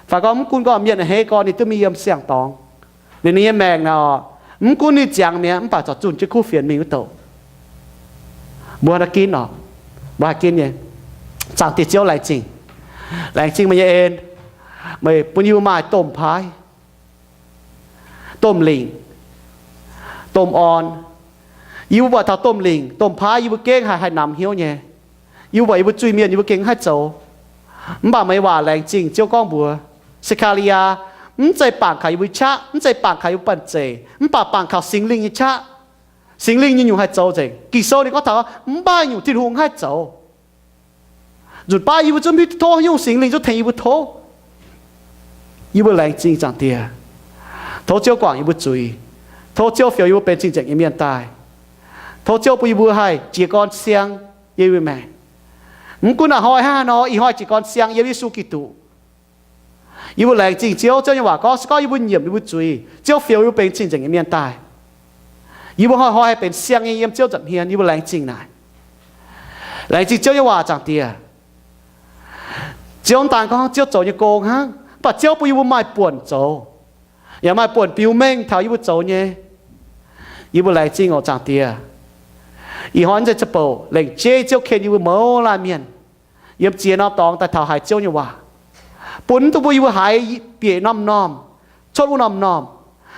Fai gorngv mv gunv gorngv mienh a'hneiv gorx ninh duqv mingh yiem siang-dorngx, liuz ninh nyei maengc naaic oc, mv gunv ninh ziangx mi'aqv, mv baac corc zunh jienv kuv fienx mingh wuov douc. Mbuo haih ginv oc. Mbuo haih ginv nyei. Zaangc Diex Ziouv, laengz zingh. Laengz zingh meih nyei en. Meih bun yie mbuo maaih domh paaiv, domh lingc, domh orn. Yie mbuo buatc taux domh lingc domh paaiv yie mbuo gengh haih, haih namx hnyouv nyei. Yie mbuo buatc yie mbuo zuiz-mienh yie mbuo gengh mv haih zoux. Mv baac meih nyei waac laengz zingh Ziouv gorngv mbuox Se^kaa^li^yaa, mv zeiz bangc kaux yie mbuo nyei qaqv, mv zeiz bangc kaux yie mbuo banh zeic, mv baac bangc kaux Singx Lingh nyei qaqv. Singx Lingh nyei nyungc haih zoux nzengc. Ging-Sou ninh gorngv taux mv maaih nyungc Tin-Hungh haih zoux. Nzunc baav yie mbuo zungv mv hiuv duqv tov haaix nyungc, Singx Lingh zungv tengx yie mbuo tov. Yie mbuo laengz zingh Zaangc Diex. Tov Ziouv guangc yie mbuo zuiz. Tov Ziouv fioux yie mbuo benx cing-nzengc nyei mienh daaih. Tov Ziouv bun yie mbuo haih jiez gorn siang yiem yie mbuo maengc. Mv gunv ih hnoi hnangv haaix nor, ih hnoi jiez gorn siang yiem Yesu Giduc. Yie mbuo laengz zingh Ziouv. Ziouv nyei waac gorngv, se gorngv yie mbuo nyiemc yie mbuo zuiz, Ziouv fioux yie mbuo benx cing-nzengc nyei mienh daaih. Yie mbuo hnoi-hnoi haih benx siang nyei yiem Ziouv nza'hmien. Yie mbuo laengz zingh naaic. Laengz zingh Ziouv nyei waac, Zaangc Diex. Ziouv mv daan gorngv Ziouv zoux nyei gong hnangv, mv baac Ziouv bun yie mbuo maaih buonc zoux, yaac maaih buonc biux mengh taux yie mbuo zoux nyei. Yie mbuo laengz zingh oc, Zaangc Diex. Ih hnoi naaiv se ziangh hoc lengc jeiv Ziouv ken yie mbuo mouz laanh mienh yiem ziex norm dorngx daaih taux haiz Ziouv nyei waac, bun mv duqv bun yie mbuo haiz bieqc norm-norm, cuotv wuov norm-norm,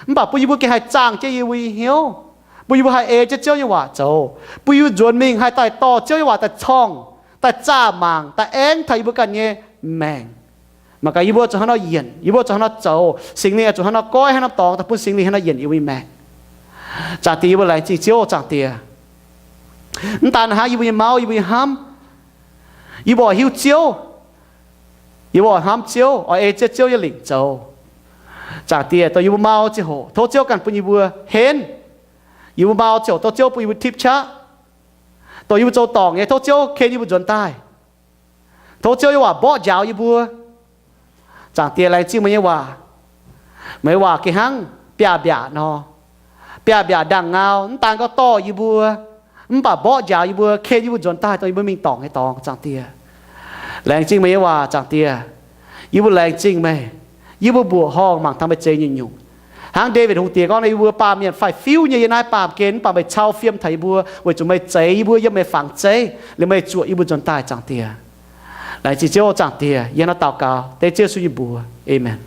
mv baac bun yie mbuo gengh haih zaangh jienv yie mbuo nyei hnyouv, bun yie mbuo haih ei jienv Ziouv nyei waac zoux, bun yie mbuo nzuonx mingh haih daaih dorh Ziouv nyei waac daaih corngh, daaih zaah mangc, daaih aengv taux yie mbuo ganh nyei maengc. Mangc gaax yie mbuo zuqc hnangv nor yienc, yie mbuo zuqc hnangv nor zoux, Singx Lingh zuqc hnangv nor goiv haaix norm dorngx daaih bun Singx Lingh hnangv nor yienc yie mbuo nyei maengc. Zaangc Diex, yie mbuo laengz zingh Ziouv, Zaangc Diex. Mv daan hnangv, yie mbuo nyei mauv, yie mbuo nyei hnamv, yie mbuo oix hiuv Ziouv, yie mbuo oix hnamv Ziouv, oix ei jienv Ziouv nyei lingc zoux. Zaangc Diex, dongh yie mbuo mau ziangh hoc tov Ziouv ganh bun yie mbuo henv. Yie mbuo mau ziangh hoc tov Ziouv bun yie mbuo tipv qaqv. Dongh yie mbuo zoux dorngc nyei, tov Ziouv ken yie mbuo nzuonx daaih. Tov Ziouv nyei waac mborqv njaaux yie mbuo. Zaangc Diex, laengz zingh meih nyei waac. Meih nyei waac gengh hnangv biaav-mbiaac nor, biaav-mbiaac ndaangh ngau, mv daan gorngv dorh yie mbuo, mv baac mborqv njaaux yie mbuo, ken yie mbuo nzuonx daaih dongh yie mbuo mingh dorngc nyei dorngx, Zaangc Diex. Laengz zingh meih nyei waac, Zaangc Diex. Yie mbuo laengz zingh meih. Yie mbuo mbuoqc horngh mangc taux meih zeix nyungc-nyungc. Hnangv Ndaawitv Hungh Diex gorngv, yie mbuo baamh mienh faix-fiuv nyei yiem naaiv baamh gen, mv baac meih cau fiem taux yie mbuo, weic zuqc meih zeix yie mbuo yiem meih fangx zeiv, liuz meih zuoqc yie mbuo nzuonx daaih, Zaangc Diex. Laengz zingh Ziouv, Zaangc Diex. Yie hnangv nor daux gaux dengv Ziouv Yesu nyei mbuox. Aamen.